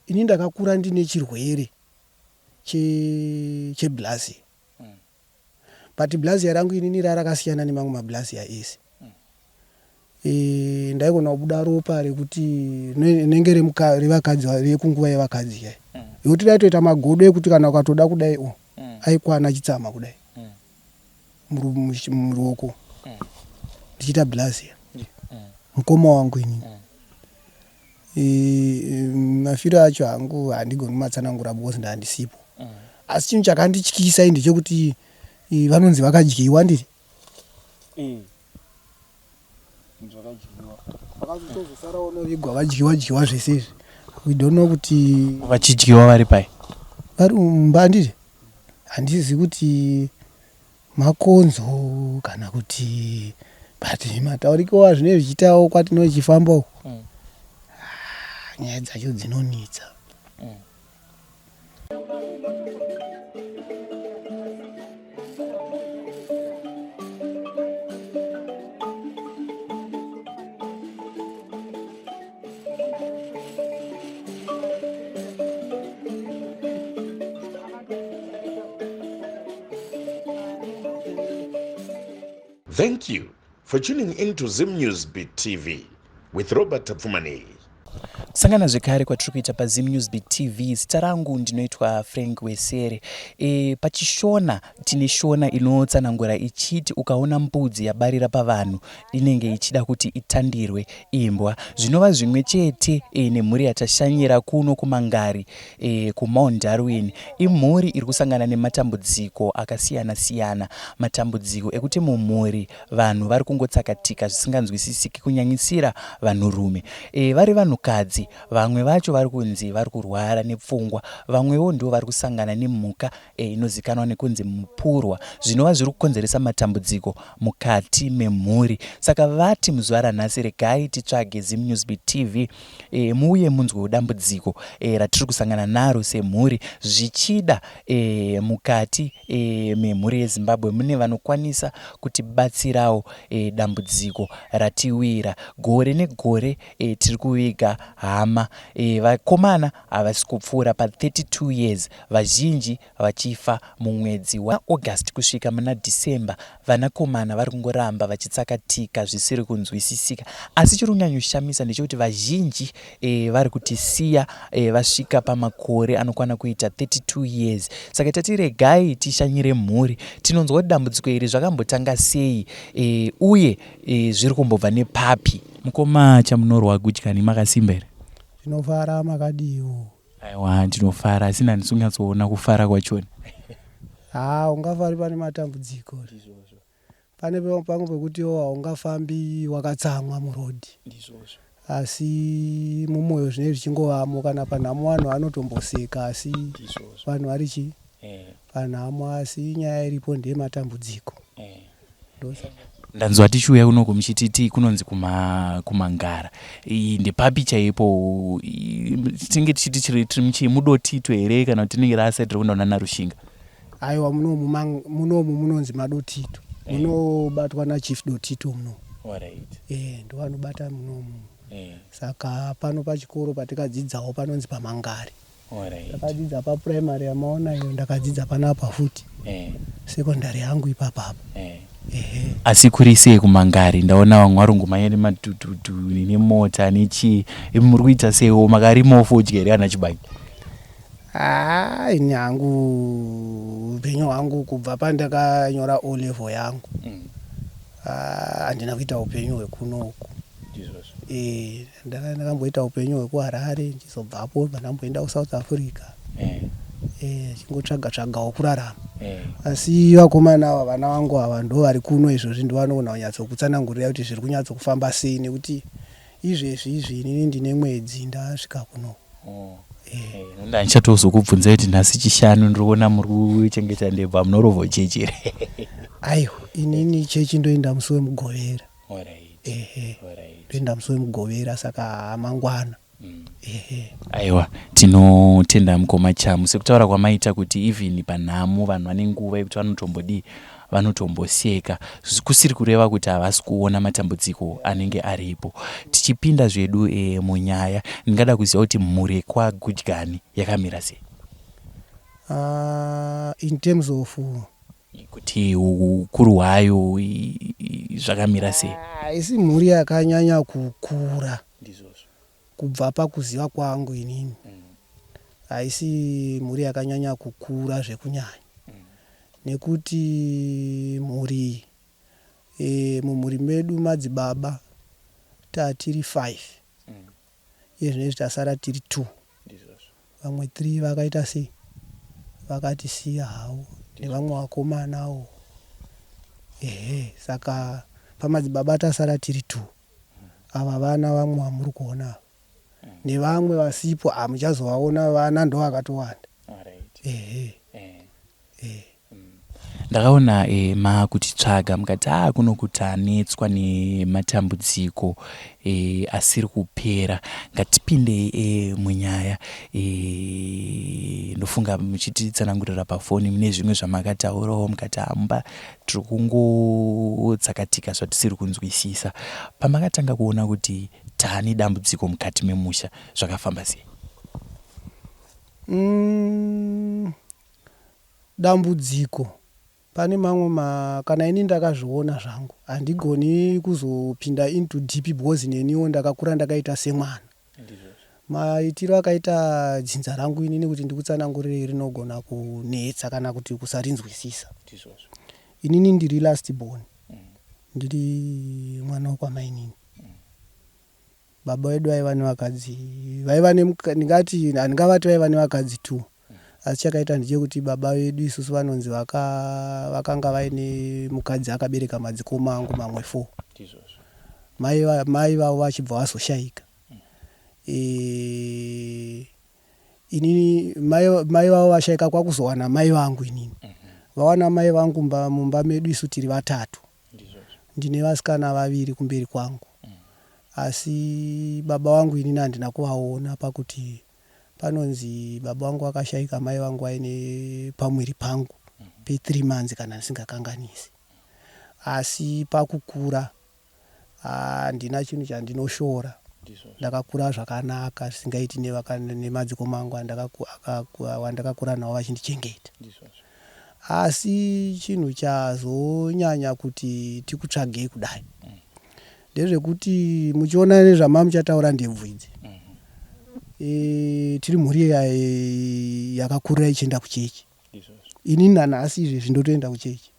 Ini ndakakura ndine chirwere che cheblazia but blazia rangu inini rarakasiyana nemamwe mablazia ese. E, ndaigona kubuda ropa rekuti rinenge revakadzi rekunguva yevakadzi yai yekuti raitoita magodo ekuti kana ukatoda kudai o aikwana chitsama kudai muruoko ndichiita blazia mukoma wangu inini. Mafiro acho hangu handigoni kumatsanangura because ndandisipo. Asi chinhu chakandityisa ndechekuti vanonzi vakadyiwa ndiri. Vakazotozosara vonovigwa vadyiwa dyiwa zvese izvi. We don't know kuti vachidyiwa vari pai. Vari mumba handiti? Handizivi kuti makonzo kana kuti but matauriko azvinenge zvichiitawo kwatinochifamba uku ah, nyaya dzacho dzinonetsa. Thank you for tuning in to Zim News Beat TV with Robert Tapfumaneyi. Kusangana zvekare kwatiri kuita paZim News Beat TV. Zita rangu ndinoitwa Frank Wesere. E, pachishona tine shona inotsanangura ichiti ukaona mbudzi yabarira pavanhu inenge ichida kuti itandirwe imbwa, zvinova zvimwe chete e, nemhuri yatashanyira kuno kuMangari e, kuMount Darwin. Imhuri iri kusangana nematambudziko akasiyana siyana, matambudziko ekuti mumhuri vanhu vari kungotsakatika zvisinganzwisisiki kunyanyisira vanhurume. E, vari vanhukadzi vamwe vacho vari kunzi vari kurwara nepfungwa, vamwewo ndivo vari kusangana nemhuka e, inozikanwa nekunzi mupurwa, zvinova zviri kukonzeresa matambudziko mukati memhuri. Saka vati muzuva ranhasi regai titsvage ZimNewsBeat TV e, muuye munzwewo dambudziko e, ratiri kusangana naro semhuri zvichida e, mukati e, memhuri yeZimbabwe mune vanokwanisa kutibatsirawo e, dambudziko ratiwira gore negore e, tiri kuviga hama e, vakomana havasi kupfuura pa 32 years vazhinji vachifa mumwedzi waAugust kusvika muna December. Vanakomana vari kungoramba vachitsakatika zvisiri kunzwisisika. Asi chiri kunyanyoshamisa ndechekuti vazhinji e, vari kutisiya e, vasvika pamakore anokwana kuita 32 years. Saka tati regai tishanyire mhuri tinonzwa kuti dambudziko iri zvakambotanga sei e, uye e, zviri kumbobva nepapi. Mukoma Chamunorwa Gudyani makasimba here? Tinofara makadiwo. Aiwa ndinofara asi handisi kunyatsoona kufara kwachona. Haa ungafari pane matambudziko. Ndizvozvo. Pane pamwe pekutiwo haungafambi wakatsamwa muroad. Ndizvozvo. Asi mumwoyo zvinenge zvichingovamo kana panhamo vanhu vanotomboseka asi Ndizvozvo. vanhu vari chii Eh, panhamo asi nyaya iripo ndeyematambudziko. eh. Ndosaka Ndanzwa tichiuya kunoku muchititi kunonzi kuma, kumangara. Ndepapi chaipo? Tinenge tichiti tiri tiri muchii mudotito here kana kuti tinenge raaside rekuenda kunana Rushinga? Aiwa munomu munomu munonzi madotito. Eh. Munobatwa naChief Dotito munomu. Alright. Eh, ndovanobata munomu. Eh. Saka pano pachikoro patikadzidzawo panonzi paMangari. Alright. Ndakadzidza paprimary yamaona iyo ndakadzidza panapa futi. Eh. Secondary yangu ipapa apa. Eh. Ehe. Asi kuri sei kuMangari? Ndaona vamwe vari kungomhanya nemadhudhudhu nemota nechii. Imi muri kuita seiwo makarimawo fodya here kana chibage? Haa ini hangu upenyu hwangu kubva pandakanyora O level yangu haa handina kuita upenyu hwekuno uku. Ndizvozvo. Eh, ndakamboita upenyu hwekuHarare ndichizobvapo bva ndamboenda kuSouth Africa. Eh. Eh, chingotsvaga tsvagawo kurarama. Eh. Asi vakomana ava vana vangu ava ndo vari kuno izvozvi ndovanogona kunyatsokutsanangurira kuti zviri kunyatsokufamba sei nekuti izvezvi izvi inini ndine mwedzi ndasvika kuno. Oh. Eh. Eh, ndichatozokubvunzai kuti nhasi chishanu ndiri kuona muri kuchengeta ndebvu hamunorovha chechi here? Aiwa, inini chechi ndoenda musi wemugovera. Alright. Ehe. Alright. Ndoenda musi wemugovera saka mangwana. Ehe. Aiwa, tinotenda mukoma Chamu sekutaura kwamaita kuti even panhamo vanhu vane nguva yekuti vanotombodii, vanotomboseka, kusiri kureva kuti havasi kuona matambudziko anenge aripo. Tichipinda zvedu e, munyaya, ndingada kuziva kuti mhuri yekwaGudyani yakamira sei? In terms of Kuti ukuru hwayo zvakamira sei? Haisi mhuri yakanyanya kukura. Ndizvozvo. Kubva pakuziva kwangu inini haisi mhuri yakanyanya kukura zvekunyanya nekuti mhuri iyi mumhuri medu madzibaba tatiri 5 iye zvinezvi tasara tiri 2 vamwe 3 vakaita sei vakatisiya havo nevamwe vakomanawo ehe saka pamadzibaba tasara tiri 2 Ava vana vamwe vamuri kuona ava nevamwe vasipo hamuchazovaona vana ndovakatowanda. Ehe. Eh. Ndakaona e, makutitsvaga mukati aa kuno kutanetswa nematambudziko e, asiri kupera ngatipindei e, munyaya e, ndofunga muchititsanangurira pafoni mune zvimwe zvamakataurawo mukati hamba Tiri kungotsakatika zvatisiri kunzwisisa. Pamakatanga kuona kuti taane dambudziko mukati memusha zvakafamba sei? Umm dambudziko pane mamwe ma kana ini ndakazviona zvangu handigoni kuzopinda into deep because neniwo ndakakura ndakaita semwana. Maitiro akaita dzinza rangu inini kuti ndikutsanangurirei rinogona kunetsa kana kuti kusarinzwisisa. Inini ndiri last born. Ndiri mwana wekwamainini. Baba vedu vaiva nevakadzi vaiva ndingati handingavati vaiva nevakadzi two. Asi chakaita ndechekuti baba vedu isusu vanonzi vakanga vaine mukadzi akabereka madzikoma angu mamwe four. Mai, mai vavo vachibva vazoshaika. E, inini mai, mai vavo vashaika kwakuzowana mai vangu inini. Vawana mai vangu mba, mumba medu isu tiri vatatu. Ndine vasikana vaviri kumberi kwangu. Asi baba vangu inini handina kuvaona pakuti Panonzi baba vangu vakashaika mai vangu vaine pamuviri pangu pe three months kana ndisingakanganisi. Asi pakukura handina chinhu chandinoshora. Ndakakura zvakanaka zvisingaiti nemadzikoma angu andakakura nawo vachindichengeta. Asi chinhu chazonyanya kuti tikutsvagei kudai ndezvekuti muchiona nezvamamuchataura ndebvu idzi e, tiri mhuri yakakurira ichienda kuchechi ini nanhasi izvezvi ndotoenda kuchechi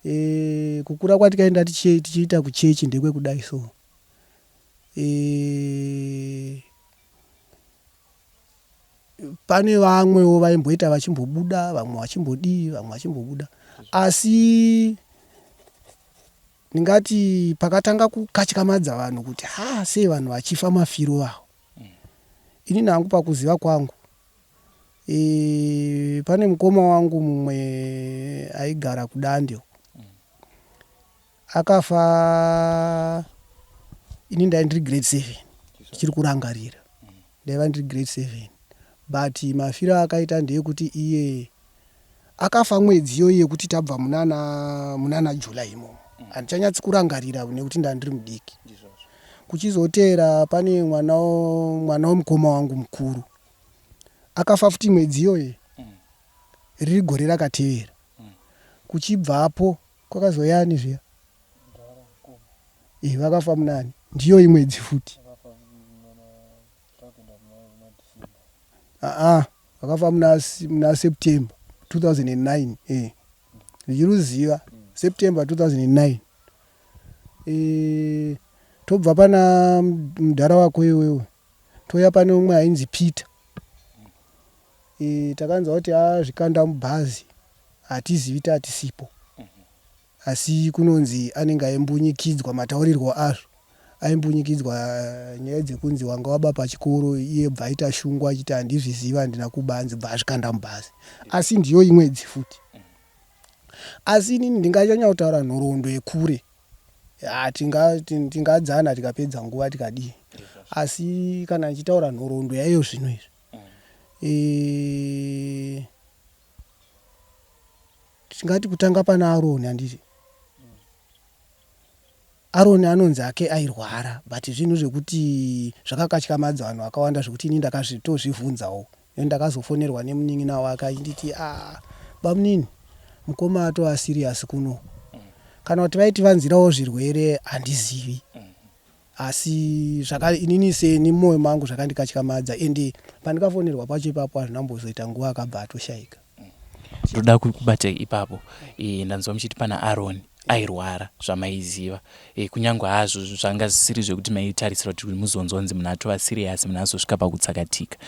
e, kukura kwatikaenda tichiita kuchechi ndekwekudai so e, Pane vamwewo vaimboita vachimbobuda vamwe vachimbodii vamwe vachimbobuda asi ndingati pakatanga kukatyamadza vanhu kuti ha sei vanhu vachifa mafiro awo inini hangu pakuziva kwangu e, pane mukoma wangu mumwe aigara kudande uko Akafa ini ndai ndiri grade 7 ndichiri kurangarira ndaiva ndiri grade 7 but mafiro aakaita ndeyekuti iye akafa mwedzi iyoyi yekuti tabva munana munana July imomo handichanyatsi kurangarira nekuti ndandiri mudiki kuchizoteera pane mwana mwana wemukoma wangu mukuru akafa futi mwedzi iyoyi riri gore rakatevera kuchibvapo Kwakazouya ani zviya? Eh, vakafa munani? Ndiyo imwedzi futi. Aa, vakafa muna, muna September 2009. Eh. Ndichiruziva September 2009. Eh, tobva pana mudhara wako iwewe. Touya pane umwe ainzi Peter. E, takanzwa kuti azvikanda mubhazi hatizivi tatisipo asi kunonzi anenge aimbunyikidzwa mataurirwo azvo aimbunyikidzwa nyaya dzekunzi wanga waba pachikoro iye bva aita shungu achiti handizvizivi handina kuba hanzi bva azvikanda mubhazi asi ndiyo imwedzi futi asi inini ndinganyanya kutaura nhoroondo yekure Haa tinga tingadzana tikapedza nguva tikadii. Asi kana ndichitaura nhoroondo yaiyo zvino izvi, tingati kutanga pana Aroni, handiti? Aroni anonzi hake airwara, but zvinhu zvekuti zvakakatyamadza vanhu vakawanda, zvekuti ini ndakazvitozvivhunzawo. Then ndakazofonerwa nemunin'ina wake achinditi, ah, bamunini, mukoma atova serious kuno. Kana kuti vaitivanzirawo zvirwere handizivi. Asi zvaka inini seni mumoyo mangu zvakandikatyamadza, ende pandikafonerwa pacho ipapo hazvina kumbozoita nguva akabva atoshaika. Ndoda kubata ipapo. Ndanzwa muchiti pana Aroni airwara zvamaiziva. Kunyangwe hazvo zvanga zvisiri zvekuti maitarisira kuti muzonzwa kunzi munhu atova serious, munhu azosvika pakutsakatika.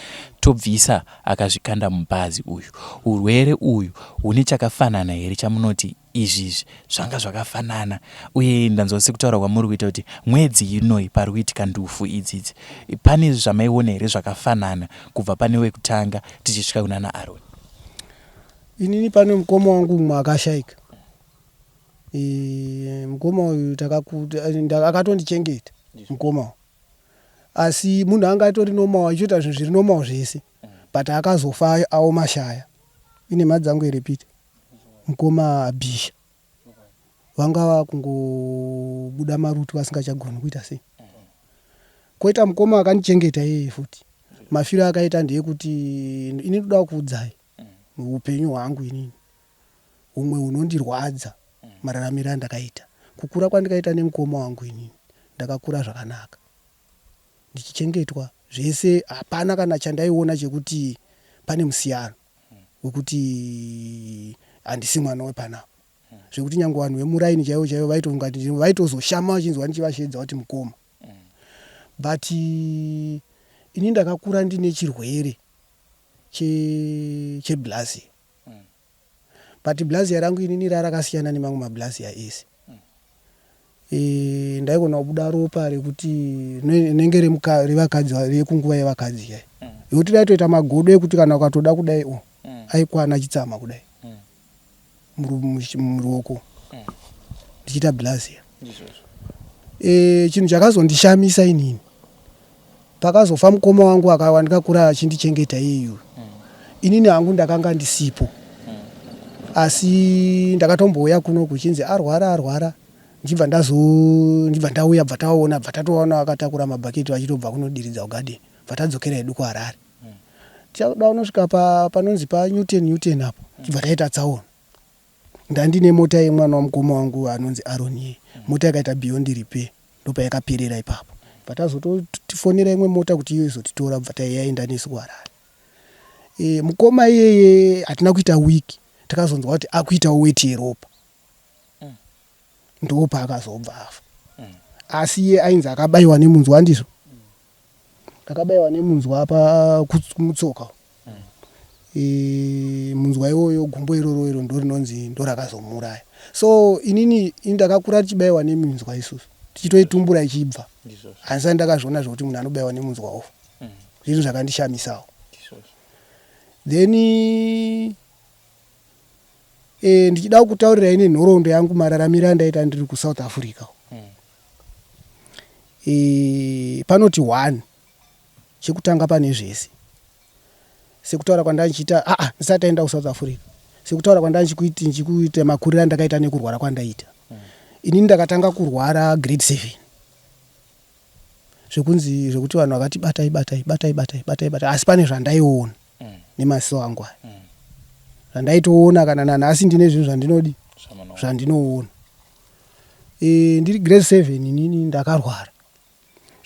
Tobvisa akazvikanda mubhazi uyu. Urwere uyu hune chakafanana here chamunoti izvi izvi zvanga zvakafanana? Uye ndanzwa sekutaura kwamuri kuita kuti mwedzi inoi pari kuitika ndufu idzidzi, pane zvamaiona here zvakafanana kubva pane wekutanga tichisvika kunana Aroni? Inini pane mukoma wangu umwe akashaika. Mukoma uyu akatondichengeta mukoma uyu, asi munhu anga atori normal, achiita zvinhu zviri normal zvese, but akazofa aoma shaya. Inhema dzangu here, Peter? Mukoma Abhisha vanga vakungobuda marutu vasingachagoni kuita sei. Koita mukoma akandichengeta iyeye futi, mafiro akaita ndeyekuti ini ndoda kuudzai upenyu hwangu inini humwe hunondirwadza, mararamiro andakaita, kukura kwandikaita nemukoma wangu. Inini ndakakura zvakanaka ndichichengetwa zvese, hapana kana chandaiona chekuti pane musiyano wekuti handisi mwana wepanapa, zvekuti nyange vanhu vemuraini chaivo chaivo vaitofunga, vaitozoshama vachinzwa ndichivashedza kuti mukoma. But ini ndakakura ndine chirwere chebilharzia, but bilharzia rangu inini rarakasiyana nemamwe mabilharzia ese. Ndaigona kubuda ropa rekuti rinenge revakadzi, rekunguva yevakadzi yai, yekuti raitoita magodo ekuti kana ukatoda kudai o aikwana chitsama kudai muruoko, ndichiita bilharzia. Chinhu chakazondishamisa inini, pakazofa mukoma wangu wandikakura achindichengeta iyeyu, inini hangu ndakanga ndisipo, asi ndakatombouya kuno kuchinzi arwara arwara, ndichibva ndazo ndibva ndauya, bva taona, bva tatoona akatakura mabhaketi vachitobva kunodiridza kugadheni, bva tadzokera hedu kuHarare. Tichada unosvika panonzi paNewton Newton apo, tibva taita tsaona. Ndandine mota yemwana wamukoma wangu anonzi Aron iye, mota yakaita beyond repair, ndopayakaperera ipapo. Bva tazotofonera imwe mota kuti iyo izotitora, bva yaenda nesu kuHarare. Mukoma iyeye hatina kuita wiki, takazonzwa kuti akuitawo weti yeropa, ndopaakazobva afa. Asi iye ainzi akabayiwa nemunzwa, handizvo? Akabayiwa nemunzwa mutsoka. Munzwa iwoyo, gumbo iroro iro ndo rinonzi ndo rakazomuuraya. So inini ndakakura tichibayiwa neminzwa isusu, tichitoitumbura ichibva. Handisati ndakazviona zvekuti munhu anobayiwa nemunzwa ofa. Zvinhu zvakandishamisawo. Then ndichida kukutaurirai nenhoroondo yangu, mararamiro andaita ndiri kuSouth Africa. Panoti one, chekutanga pane zvese, sekutaura kwandandichiita, aa, ndisati taenda kuSouth Africa, sekutaura kwandandichikuita, makuriro andakaita nekurwara kwandaita. Inini ndakatanga kurwara grade 7, zvekunzi zvekuti vanhu vakati batai batai batai batai batai batai, asi pane zvandaiona nemaziso angu aya, zvandaitoona kana nanhasi ndine zvinhu zvandinodi zvandinoona. Ndiri grade 7 inini ndakarwara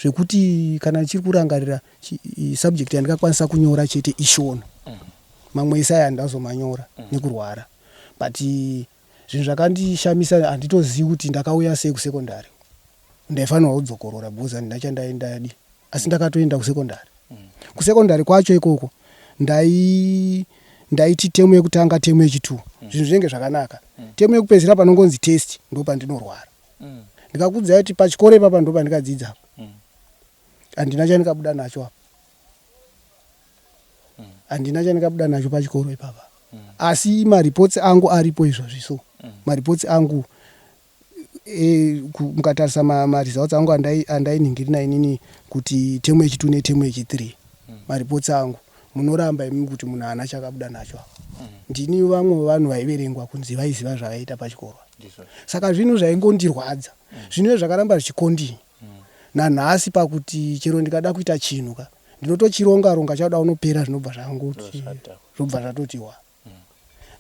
zvekuti kana ndichiri kurangarira, subject yandikakwanisa kunyora chete iShona. Mamwe ese aya handazomanyora nekurwara. But zvinhu zvakandishamisa, handitozivi kuti ndakauya sei kusekondari. Ndaifanirwa kudzokorora because handina chandaendadi, asi ndakatoenda kusekondari. Kusekondari kwacho ikoko ndaiti temu yekutanga, temu yechi2, zvinhu zvinenge zvakanaka. Temu yekupedzisira panongonzi test, ndo pandinorwara. Ndikakuudzai kuti pachikoro ipapa ndo pandikadzidza apa, handina chandikabuda nacho apa, handina chandikabuda nacho pachikoro ipapa. Asi mareports angu aripo izvozvi. So mareports angu E, mukatarisa maresults angu andainhingirina inini kuti temu yechi2 netemu yechi3, mareports angu, munoramba imi kuti munhu haana chakabuda nacho apa. Ndini vamwe vevanhu vaiverengwa kunzi vaiziva zvavaita pachikoro. Saka zvinhu zvaingondirwadza, zvinhu zvakaramba zvichikondinya nanhasi, pakuti chero ndikada kuita chinhu ka, ndinotochironga ronga, chauda unopera, zvinobva zvangoti zvobva zvatoti wa.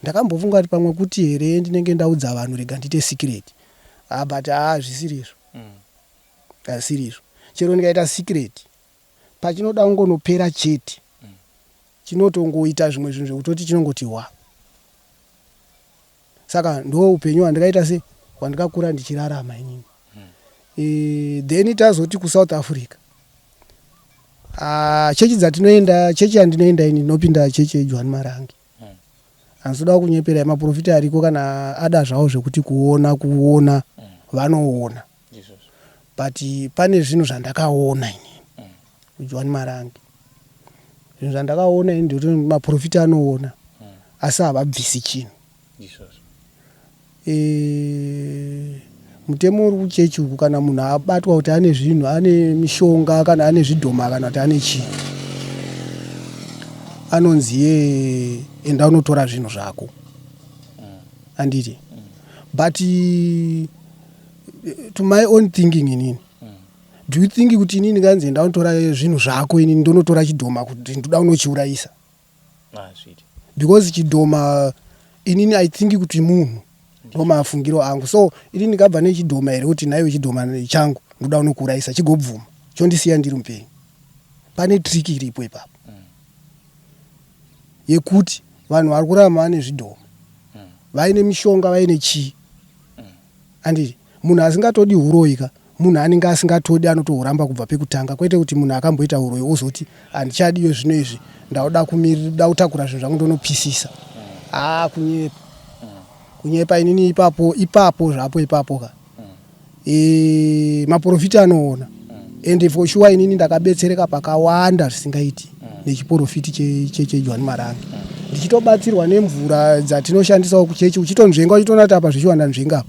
Ndakambofunga kuti pamwe kuti here ndinenge ndaudza vanhu, rega ndiite secret. Ah, but haa, zvisiri izvo, hazvisiri izvo. Chero ndikaita secret, pachinoda kungonopera chete, chinotongoita zvimwe zvinhu zvekutoti chinongoti wa. Saka ndo upenyu hwandikaita se hwandikakura ndichirarama inini. Then tazoti kuSouth Africa, ah, chechi dzatinoenda, chechi yandinoenda ini, ndinopinda chechi yeJohn Marangi. Handisoda kunyeperai, maprofita ariko kana ada zvavo zvekuti kuona kuona, vanoona, but pane zvinhu zvandakaona inini kuJohn Marangi. Zvinhu zvandakaona ini ndekuti maprofita anoona, asi havabvisi chinhu. Mutemo uri kuchechi uku, kana munhu abatwa kuti ane zvinhu, ane mishonga, kana ane zvidhoma, kana kuti ane chii, anonzi ye enda unotora zvinhu zvako, handiti? But to my own thinking inini, do you think kuti inini nganzi enda unotora zvinhu zvako, inini ndonotora chidhoma kuti ndoda unochiurayisa? Because chidhoma, inini I think kuti munhu, ndo mafungiro angu. So ini ndingabva nechidhoma here kuti naiwe chidhoma changu, ndoda unokuurayisa, chigobvuma chondisiya ndiri mupenyu? Pane trick iripo ipapo yekuti vanhu vari kurarama vane zvidhoma, vaine mishonga, vaine chii, handiti? Munhu asingatodi uroyi ka, munhu anenge asingatodi, anotohuramba kubva pekutanga, kwete kuti munhu akamboita uroyi ozoti handichadiyo zvino izvi, ndauda kumirida kutakura zvinhu zvangu ndonopisisa. Haa, kunyepa, kunyepa. Inini ipapo ipapo zvapo ipapo ka, maprofita anoona, and for sure inini ndakabetsereka pakawanda zvisingaiti nechiprofiti cheJohn Marangi, ndichitobatsirwa nemvura dzatinoshandisawo kuchechi. Uchitonzvenga, uchitoona kuti apa zvichiwanda nzvenga apa,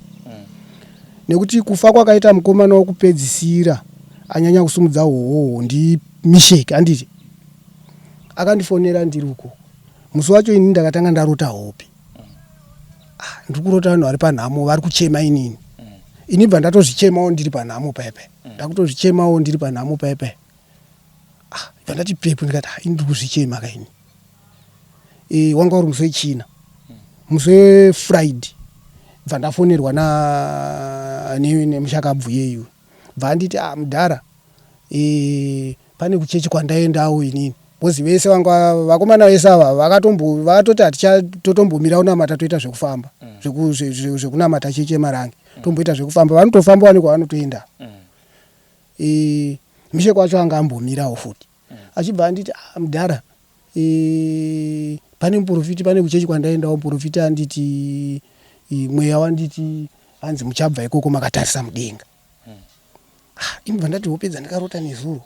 nekuti kufa kwakaita mukomana wokupedzisira anyanya kusumudza hohoho ndimisheki, handiti? Akandifonera ndiri uko. Musi wacho inini ndakatanga ndarota hope. Ah, ndiri kurota vanhu vari panhamo, vari kuchema. Inini ini bva ndatozvichemawo ndiri panhamo paipai, ndakutozvichemawo ndiri panhamo paipai. Ah, bva ndati pepu, ndikati, ah, ini ndiri kuzvichema kaini. Wanga uri musi wechina, musi weFriday, bva ndafonerwa nemushakabvu yeyu, bva anditi, ah, mudhara, pane kuchechi kwandaendawo inini, because vese vanga vakomana vese ava vakatombo vakatoti hatichatotombomira kunamata, toita zvekufamba, zvekunamata chechi yeMarange, tomboita zvekufamba. Vanotofamba, vane kwavanotoenda. Mishe kwacho anga ambomirawo futi, achibva anditi, ah, mudhara, pane muprofiti, pane kuchechi kwandaendawo, muprofiti anditi, mweya wanditi hanzi muchabva ikoko makatarisa mudenga. Ah, inobva ndati hope dzandikarota nezuro,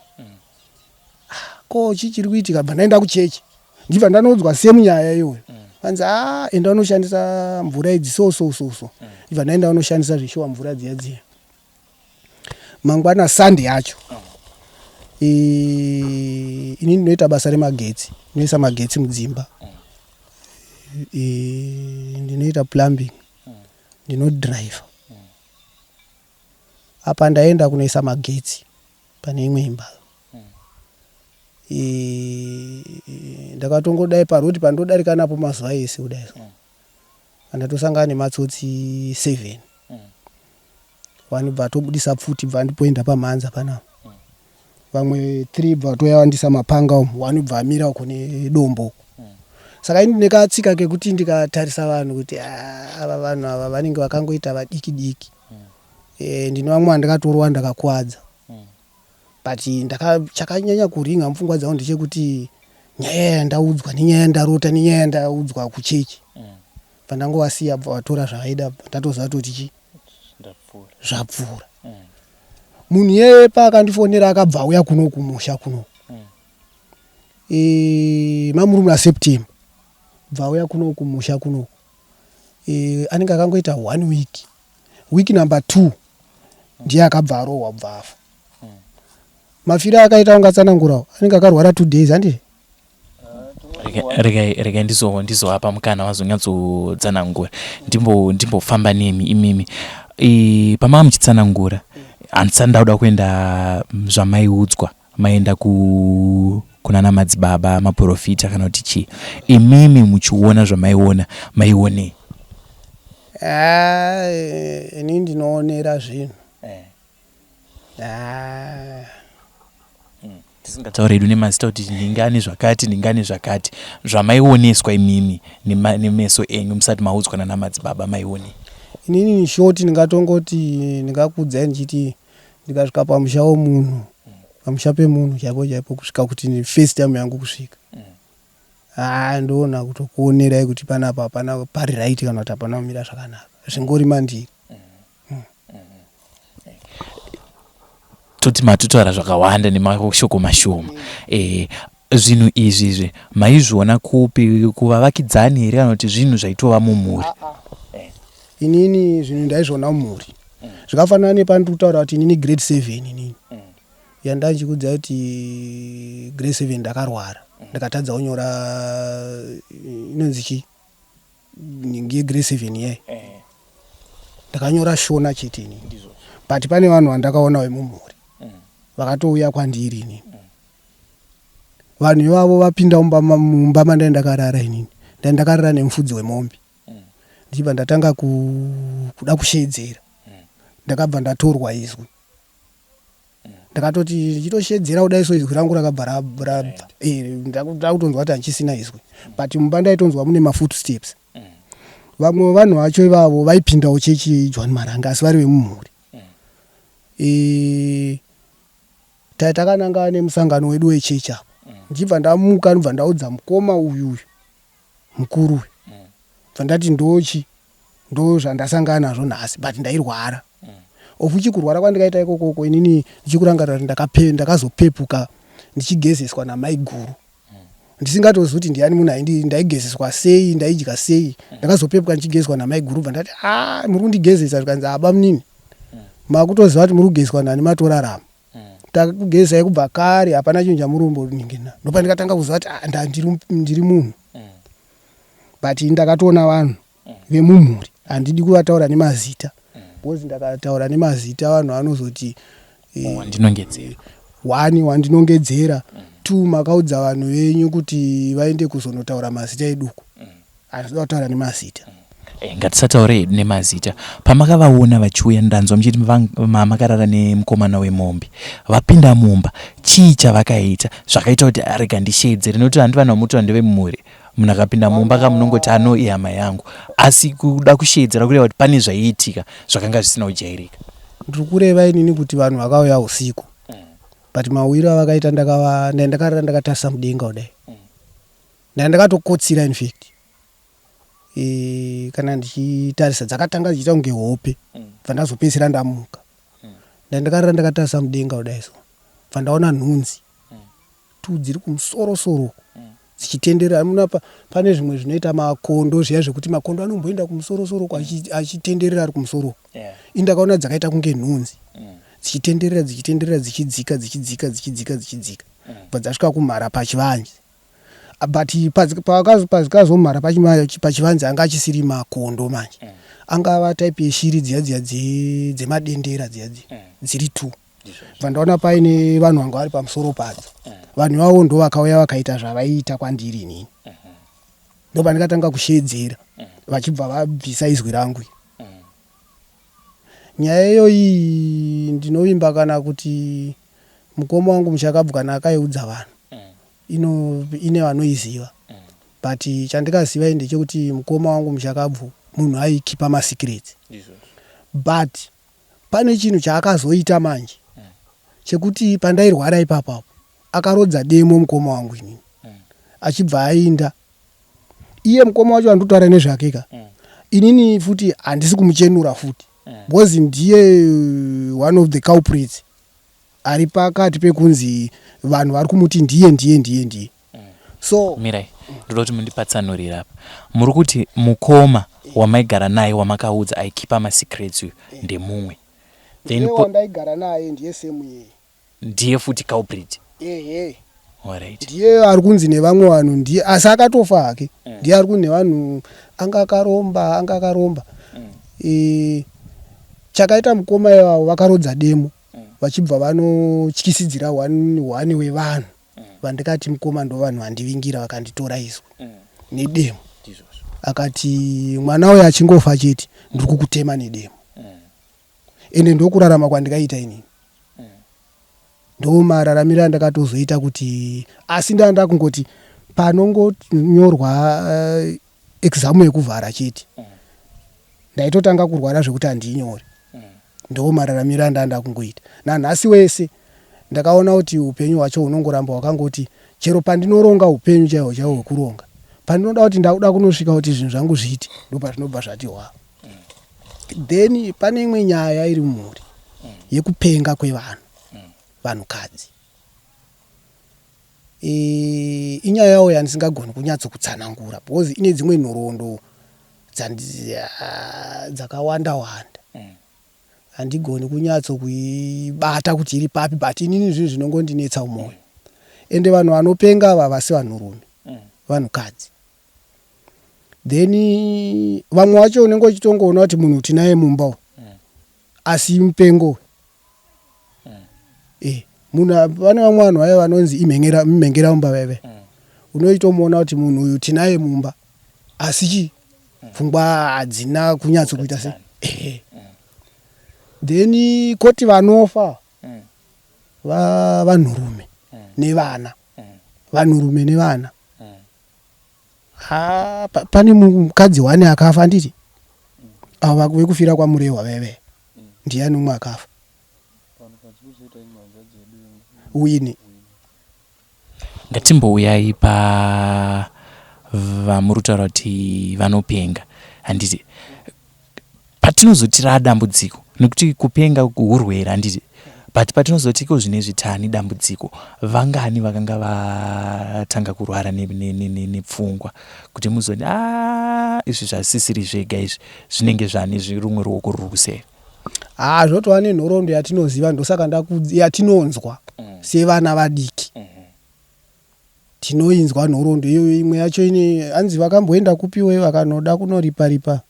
ah, ko chii chiri kuitika? Bva ndaenda kuchechi, ndibva ndanoudzwa same nyaya iyoyo, vanzi, a, enda unoshandisa mvura idzi, so so so so. Ndibva ndaenda unoshandisa zvishuwa mvura dziya dziya. Mangwana Sunday yacho, ini ndinoita basa remagetsi, ndinoisa magetsi mudzimba, ndinoita plumbing, ndinodhiraivha. Apa ndaenda kunoisa magetsi pane imwe imba. Ndakatongodai parodi pandodarika napo mazuva ese kudai so, andatosangana nematsotsi 7, vanobva atobudisa pfuti, bva andipoinda pamhanza panapa. Vamwe 3 bva vatoya vandisa mapanga umu, wanobva amira uko nedombo uko. Saka ini ndine katsika kekuti ndikatarisa vanhu kuti, "Ah, ava vanhu ava vanenge vakangoita vadiki diki." Ndine vamwe vandakatorwa ndakakuvadza, but chakanyanya kuringa mupfungwa dzangu ndechekuti nyaya yandaudzwa nenyaya yandarota nenyaya yandaudzwa kuchechi, bva ndangovasiya, bva vatora zvavaida, bva ndatoziva kutoti chi zvapfuura. Munhu iyeye paakandifonera, akabva auya kuno kumusha kuno, mamuri muna September, bva auya kuno kumusha kuno. Anenge akangoita one week. Week number 2 ndiye akabva arohwa kubva afa. Mafiro akaita ungatsanangurawo, anenge akarwara 2 days handiti? Regai ndizovapa mukana vazonyatsotsanangura. Ndimbofamba nemi imimi. Pamava muchitsanangura, handisati ndakuda kuenda zvamaiudzwa maenda kunana madzibaba maprofita kana kuti chii. Imimi muchiona zvamaiona, maionei? Ini ndinoonera zvinhu. Tisingataure hedu nemazita kuti ndingani zvakati ndingani zvakati. Zvamaioneswa imimi nemeso enyu musati maudzwa nana madzibaba maionei? Inini in short ndingatongoti ndingakuudzai ndichiti ndikasvika pamusha wemunhu, pamusha pemunhu chaipo chaipo kusvika kuti first time yangu kusvika. Haa ndoona kutokuonerai kuti panapa hapana pari right kana kuti hapana kumira zvakanaka. Zvingori mandiri. Toti matotaura zvakawanda nemashoko mashoma. Zvinhu izvi izvi maizviona kupi, kuvavakidzani here kana kuti zvinhu zvaitova mumhuri? Inini zvinhu ndaizviona mumhuri. Zvakafanana nepandiri kutaura kuti inini grade 7 inini. Yandanchikudza kuti grade 7 ndakarwara. Ndakatadza kunyora inonzi chii? Nhingi yegrade 7 iyayi. Ndakanyora Shona chete inini. But pane vanhu vandakaona vemumhuri vakatouya kwandiri inini. Vanhu ivavo vapinda mumba mandai ndakarara inini. Ndai ndakarara nemufudzi wemombe. Ndichibva ndatanga kuda kusheedzera. Ndakabva ndatorwa izwi. Ndakatoti ndichitoshedzera kudai so izwi rangu rakabva rabva. Ndakutonzwa kuti handichisina izwi. But mumba ndaitonzwa mune mafootsteps. Vamwe vevanhu vacho ivavo vaipindawo chechi John Marange asi vari vemumhuri. Takananga nemusangano wedu wechechi apo. Ndichibva ndamuka ndobva ndaudza mukoma uyu uyu mukuru uyu. Bva ndati ndochi ndozvandasangana nazvo nhasi but ndairwara. Of which kurwara kwandikaita ikokoko inini ndichikurangarira kuti ndakazopepuka ndichigezeswa namaiguru. Ndisingatozivi kuti ndiani munhu aindi ndaigezeswa sei, ndaidya sei. Ndakazopepuka ndichigezwa namaiguru bva ndati ah muri kundigezesa, zvikanzi ah bamunini makutoziva kuti muri kugezwa nani matorarama. Takugezai kubva kare hapana chinhu chamuri kumboningina. Ndopandikatanga kuziva kuti ah ndiri munhu. But ndakatoona vanhu vemumhuri handidi kuvataura nemazita because ndakataura nemazita vanhu vanozoti wandinongedzera. One, wandinongedzera. Two, makaudza vanhu venyu kuti vaende kuzonotaura mazita eduku. Handidi kutaura nemazita. Ngatisataure hedu nemazita. Pamakavaona vachiuya, ndanzwa muchiti makarara nemukomana wemombe. Vapinda mumba, chii chavakaita zvakaita kuti rega ndisheedzere? Nekuti handi vanhu vamuti vanhu ndevemumhuri. Munhu akapinda mumba ka munongoti ano ihama yangu. Asi kuda kusheedzera kureva kuti pane zvaiitika zvakanga zvisina kujairika. Ndiri kureva inini kuti vanhu vakauya usiku. But mauyiro avakaita ndakarara ndakatarisa mudenga kudai. Ndakatokotsira in fact. Kana ndichitarisa dzakatanga dzichiita kunge hope. Bva ndazopedzisira ndamuka. Ndakarara ndakatarisa mudenga kudai so. Bva ndaona nhunzi. 2 dziri kumusoro soro uko dzichitenderera. Muna pane zvimwe zvinoita makondo zviya zvekuti makondo anomboenda kumusoro soro uko achitenderera ari kumusoro uko. Ini ndakaona dzakaita kunge nhunzi dzichitenderera dzichitenderera dzichidzika dzichidzika dzichidzika dzichidzika bva dzasvika kumhara pachivanze. But pazikazomhara pachivanze anga achisiri makondo manje. Angava type yeshiri dziya dziya dzemadendera dziya dziya dziri 2. Bva ndaona paine vanhu vanga vari pamusoro padzo. Vanhu ivavo ndo vakauya vakaita zvavaiita kwandiri inini. Ndopandikatanga kusheedzera vachibva vabvisa izwi rangu. Nyaya iyoyi ndinovimba kana kuti mukoma wangu muchakabvu kana akaiudza vanhu ine vanoiziva. But chandikaziva ini ndechekuti mukoma wangu muchakabvu munhu aikipa masecrets. But pane chinhu chaakazoita manje chekuti pandairwara ipapo apo akarodza demo mukoma wangu inini achibva ainda. Iye mukoma wacho andikutaura nezvake ka inini futi handisi kumuchenura futi because ndiye one of the culprits ari pakati pekunzi vanhu vari kumuti ndiye ndiye ndiye ndiye. So mirai, ndoda kuti mundipatsanurire apa. Muri kuti mukoma Wamaigara naye wamakaudza aikipa masecrets uyu ndemumwe. Then wandaigara naye ndiye same iyeye. Ndiye futi culprit. Ehe. Alright. Ndiye ari kunzi nevamwe vanhu ndiye asi akatofa hake. Ndiye ari kunzi nevanhu anga akaromba anga akaromba. E, chakaita mukoma ivavo vakarodza demo vachibva vanotyisidzira one wevanhu vandikati mukoma ndovanhu vandivingira vakanditora izwi nedemo. Akati mwana uyu achingofa chete ndiri kukutema nedemo. Ende ndokurarama kwandikaita inini. Ndomararamiro andakatozoita kuti asi ndaa ndakungoti panongonyorwa exam yekuvhara chete ndaitotanga kurwara zvekuti handiinyori. Ndomararamiro andaa ndakungoita. Nanhasi wese ndakaona kuti upenyu hwacho hunongoramba hwakangoti chero pandinoronga upenyu chaihwo chaihwo hwekuronga pandinoda kuti ndakuda kunosvika kuti zvinhu zvangu zviite ndopazvinobva zvati hwa. Then pane imwe nyaya iri mumhuri yekupenga kwevanhu vanhukadzi. E, inyayawo yandisingagoni kunyatsokutsanangura because ine dzimwe nhoroondo dzakawanda wanda. Handigoni kunyatso kuibata kuti iri papi but inini zvinhu zvinongondinetsa mumwoyo. Ende vanhu vanopenga ava havasi vanhurume, vanhukadzi. Then vamwe vacho unenge uchitongoona kuti munhu tinaye mumba uyu asi mupengo uyu. Eh, munhu pane vamwe vanhu vaya vanonzi imhengera mhengera mumba vaive. Unoitomuona kuti munhu uyu tinaye mumba asi chii pfungwa hadzina kunyatso kuita se. Ehe. Then koti vanofa vanhurume nevana. Vanhurume nevana. Haa pane mukadzi one akafa handiti? Avo vekufira kwaMurehwa veve. Ndiani umwe akafa? Winnie. Ngatimbouyai pa vamuri kutaura kuti vanopenga handiti? Patinozoti raadambudziko nekuti kupenga hurwere handiti but patinozoti iko zvinezvi taane dambudziko vangani vakanga vatanga kurwara nepfungwa kuti muzoti aa izvi zvasisiri zvega izvi zvinenge zvane rumwe ruoko ruri kuseri. Haa zvotova nenhoroondo yatinoziva ndosaka ndakudzi yatinonzwa sevana vadiki. Tinoinzwa nhoroondo iyoyo imwe yacho ine hanzi vakamboenda kupiwe vakanoda kunoripa ripa.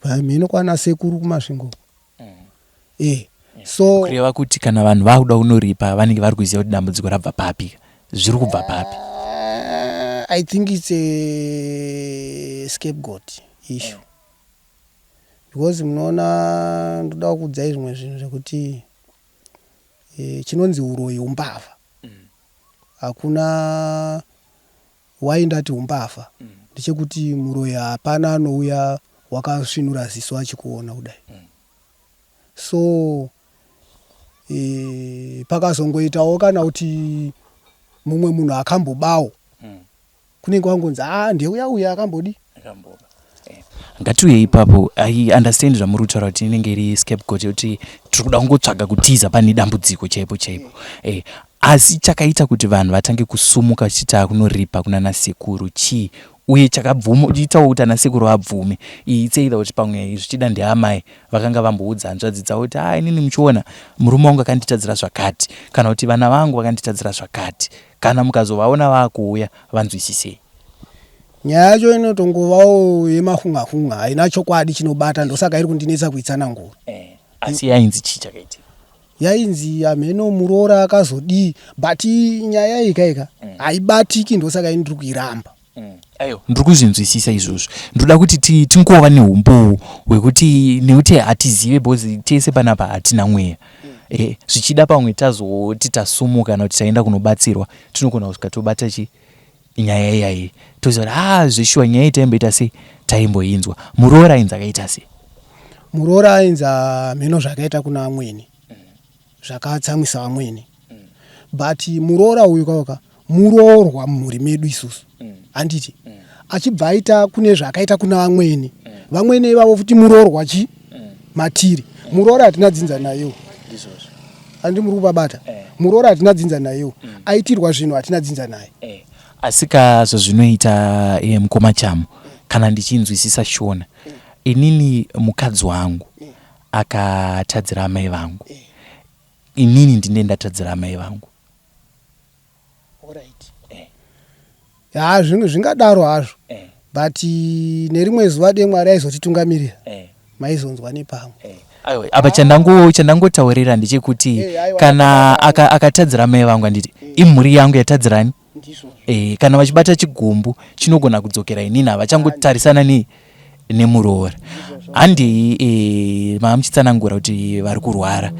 Mheno kwana sekuru kuMasvingo. Eh. So kureva kuti kana vanhu vakuda kunoripa vanenge vari kuziva kuti dambudziko rabva papi zviri kubva papi. I think it's a scapegoat issue. Because munoona ndoda kukuudzai zvimwe zvinhu zvekuti eh, chinonzi uroyi umbavha. Hakuna Why ndati humbavha ndechekuti muroyi hapana anouya wakasvinura ziso achikuona kudai so e, pakazongoitawo kana kuti mumwe munhu akambobawo kunenge wangonzi ah ndeuya uya akambodi Ngatiuye ipapo. I understand zvamuri kutaura kuti inenge iri scapegoat yekuti tiri kuda kungotsvaga kutiza pane dambudziko chaipo chaipo. Eh, asi chakaita kuti vanhu vatange kusumuka vachiti takunoripa kunana sekuru chii uye chakabvumaitawo kuti ana sekuru vabvume it's either kuti pamwe zvichida ndeamai vakanga vamboudza hanzvadzi dzavo kuti ah inini muchiona murume wangu akanditadzira zvakati kana kuti vana vangu vakanditadzira zvakati kana mukazovaona vakuuya vanzwisisei. Nyaya yacho inotongovawo yemahunga-hunga, haina chokwadi chinobata ndosaka iri kundinetsa kuitsanangura. Eh, asi yainzi chii chakaitika? Yainzi hameno muroora akazodii but nyaya iyi kaika haibatiki ndosaka ini ndiri kuiramba. Aiwa, ndiri kuzvinzwisisa izvozvo. Ndinoda kuti tingova neumbowo hwekuti nekuti hatizive because tese panapa hatina mweya. Eh, zvichida pamwe tazoti tasumuka kana kuti taenda kunobatsirwa tinogona kusvika tobata chi nyaya iyayi toziva kuti haa zveshuwa nyaya iyi taimboita sei taimboinzwa muroora ainzi akaita sei muroora ainzi hameno zvakaita kuna amwene zvakatsamwisa vamwene but muroora uyu kauka muroorwa mumhuri medu isusu handiti achibva aita kune zvaakaita kuna vamwene vamwene ivavo futi muroorwa chi matiri muroora hatina dzinza nayewo Handi muri kupabata. Eh. Muroora hatina dzinza nayewo. Aitirwa zvinhu hatina dzinza naye. Eh. Asi ka zvazvinoita eh, mukoma Chamu. Kana ndichinzwisisa Shona, inini mukadzi wangu akatadzira amai vangu, inini ndine ndatadzira amai vangu. Alright. Ya, zvingadaro hazvo. But nerimwe zuva dai Mwari aizotitungamirira. Maizonzwa nepamwe. Aiwa, apa chandangotaurira ndechekuti kana akatadzira amai vangu, handiti imhuri yangu yatadzirani? Kana vachibata chigumbu chinogona kudzokera inini, havachangotarisana nemuroora. Handei, mava muchitsanangura kuti vari kurwara,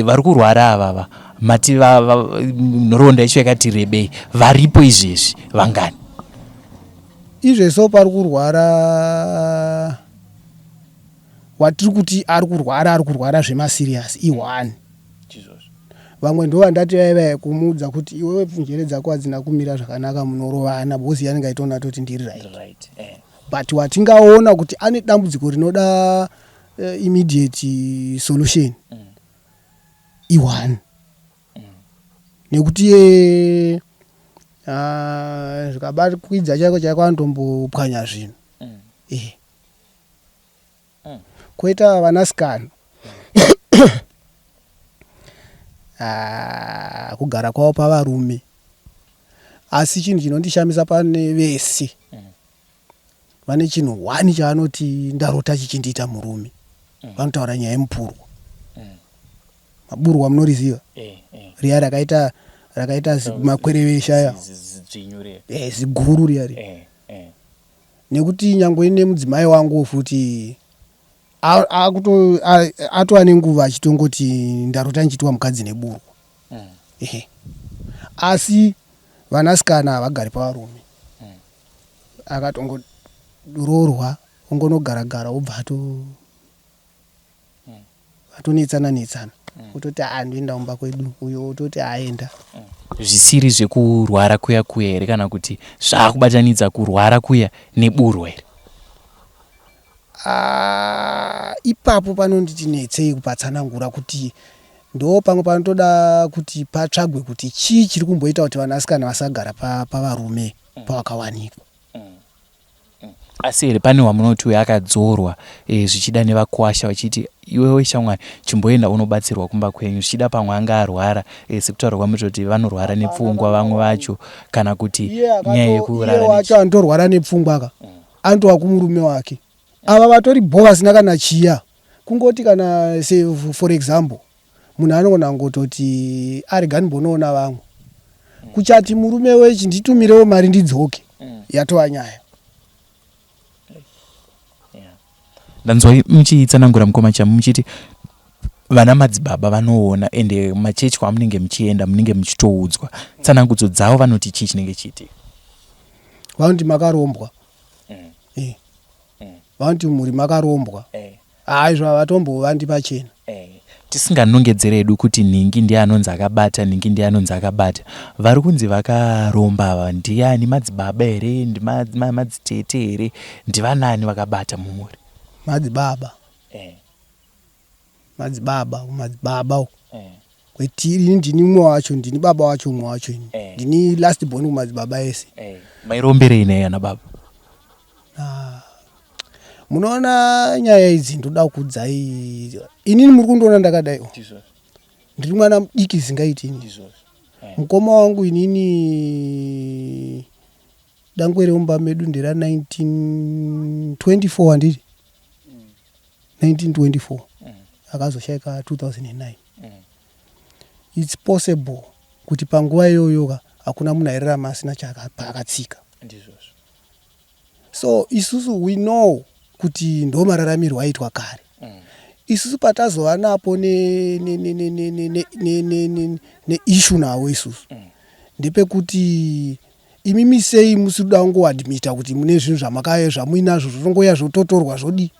vari kurwara avava mati nhoroondo yacho yakati rebei. Varipo izvezvi vangani? Izvezvo pari kurwara, watiri kuti ari kurwara, ari kurwara zvemaserious i1. Vamwe ndo vandati vaiva kumuudza kuti iwewe njere dzako hadzina kumira zvakanaka, munorovana, because iye anenge aitoona toti ndiri right. But watingaona kuti ane dambudziko rinoda immediate solution i1, nekuti iye zvikabakwidza chaiko chaiko anotombopwanya zvinhu. Kwoita vanasikana, kugara kwavo pavarume. Asi chinhu chinondishamisa, pane vese vane chinhu one chavanoti ndarota chichindiita murume. Vanotaura nyaya yemupurwa, maburwa munoriziva riya rakaita makwerevesha aya, ziguru riya riya. Nekuti nyangwe nemudzimai wangu futi atova nenguva achitongoti ndarota ndichiitwa mukadzi neburwa. Ehe, asi vanasikana havagari pavarume. Akatongoroorwa, ongonogara-gara, obva atonetsana netsana, ototi haa, ndoenda kumba kwedu, uyo ototi aenda. Zvisiri zvekurwara kuya kuya here, kana kuti zvaakubatanidza kurwara kuya neburwa here? Ah, ipapo panonditi netsei kupatsanangura, kuti ndo pamwe panotoda kuti patsvagwe kuti chii chiri kumboita kuti vanasikana vasagara pavarume pavakawanikwa. Asi here pane wamunoti uyo akadzorwa, zvichida nevakwasha vachiti iwewe shamwari chimboenda unobatsirwa kumba kwenyu, zvichida pamwe anga arwara, sekutaura kwamutoti vanorwara nepfungwa vamwe vacho, kana kuti nyaya yekurara? Wacho anotorwara nepfungwa ka, anotova kumurume wake. Ava vatori bho, vasina kana chiya. Kungoti kana se for example, munhu anogona kungototi arega ndimbonoona vamwe, kuchati murume wechi nditumirewo mari ndidzoke, yatova nyaya. Ndanzwa muchitsanangura, mukoma Chamu, muchiti vana madzibaba vanoona, ende machechi kwamunenge muchienda munenge muchitoudzwa tsanangudzo dzavo. Vanoti chii chinenge chiitika? Vanoti makarombwa. Vanoti mhuri makarombwa. Hai, izvo havatombovandi pachena. Tisinganongedzere hedu kuti nhingi ndiye anonzi akabata, nhingi ndiye anonzi akabata, vari kunzi vakaromba ava ndiani? Madzibaba here? Ndimadzitete here? Ndivanani vakabata mumhuri? Madzibaba. Madzibaba, madzibaba uko kwetiri. Ini ndini umwe wacho, ndini baba wacho, umwe wacho ini. Ndini last born kumadzibaba ese. Mairomberei naye ana baba? Ah, munoona nyaya idzi, ndoda kuudzai. Inini muri kundiona ndakadai, ndiri mwana mudiki zingaiti ini. Mukoma wangu inini, dangwe remumba medu ndera 1924, handiti? 1924, akazoshaika 2009. It's possible kuti panguva iyoyoka hakuna munhu airarama asina paakatsika. So isusu we know kuti ndo mararamiro aitwa kare. Isusu patazova napo neissue navo isusu ndepekuti imimi sei musiri kuda kungoadmita kuti mune zvinhu zvamuinazvo, zvotongoya zvototorwa, zvodi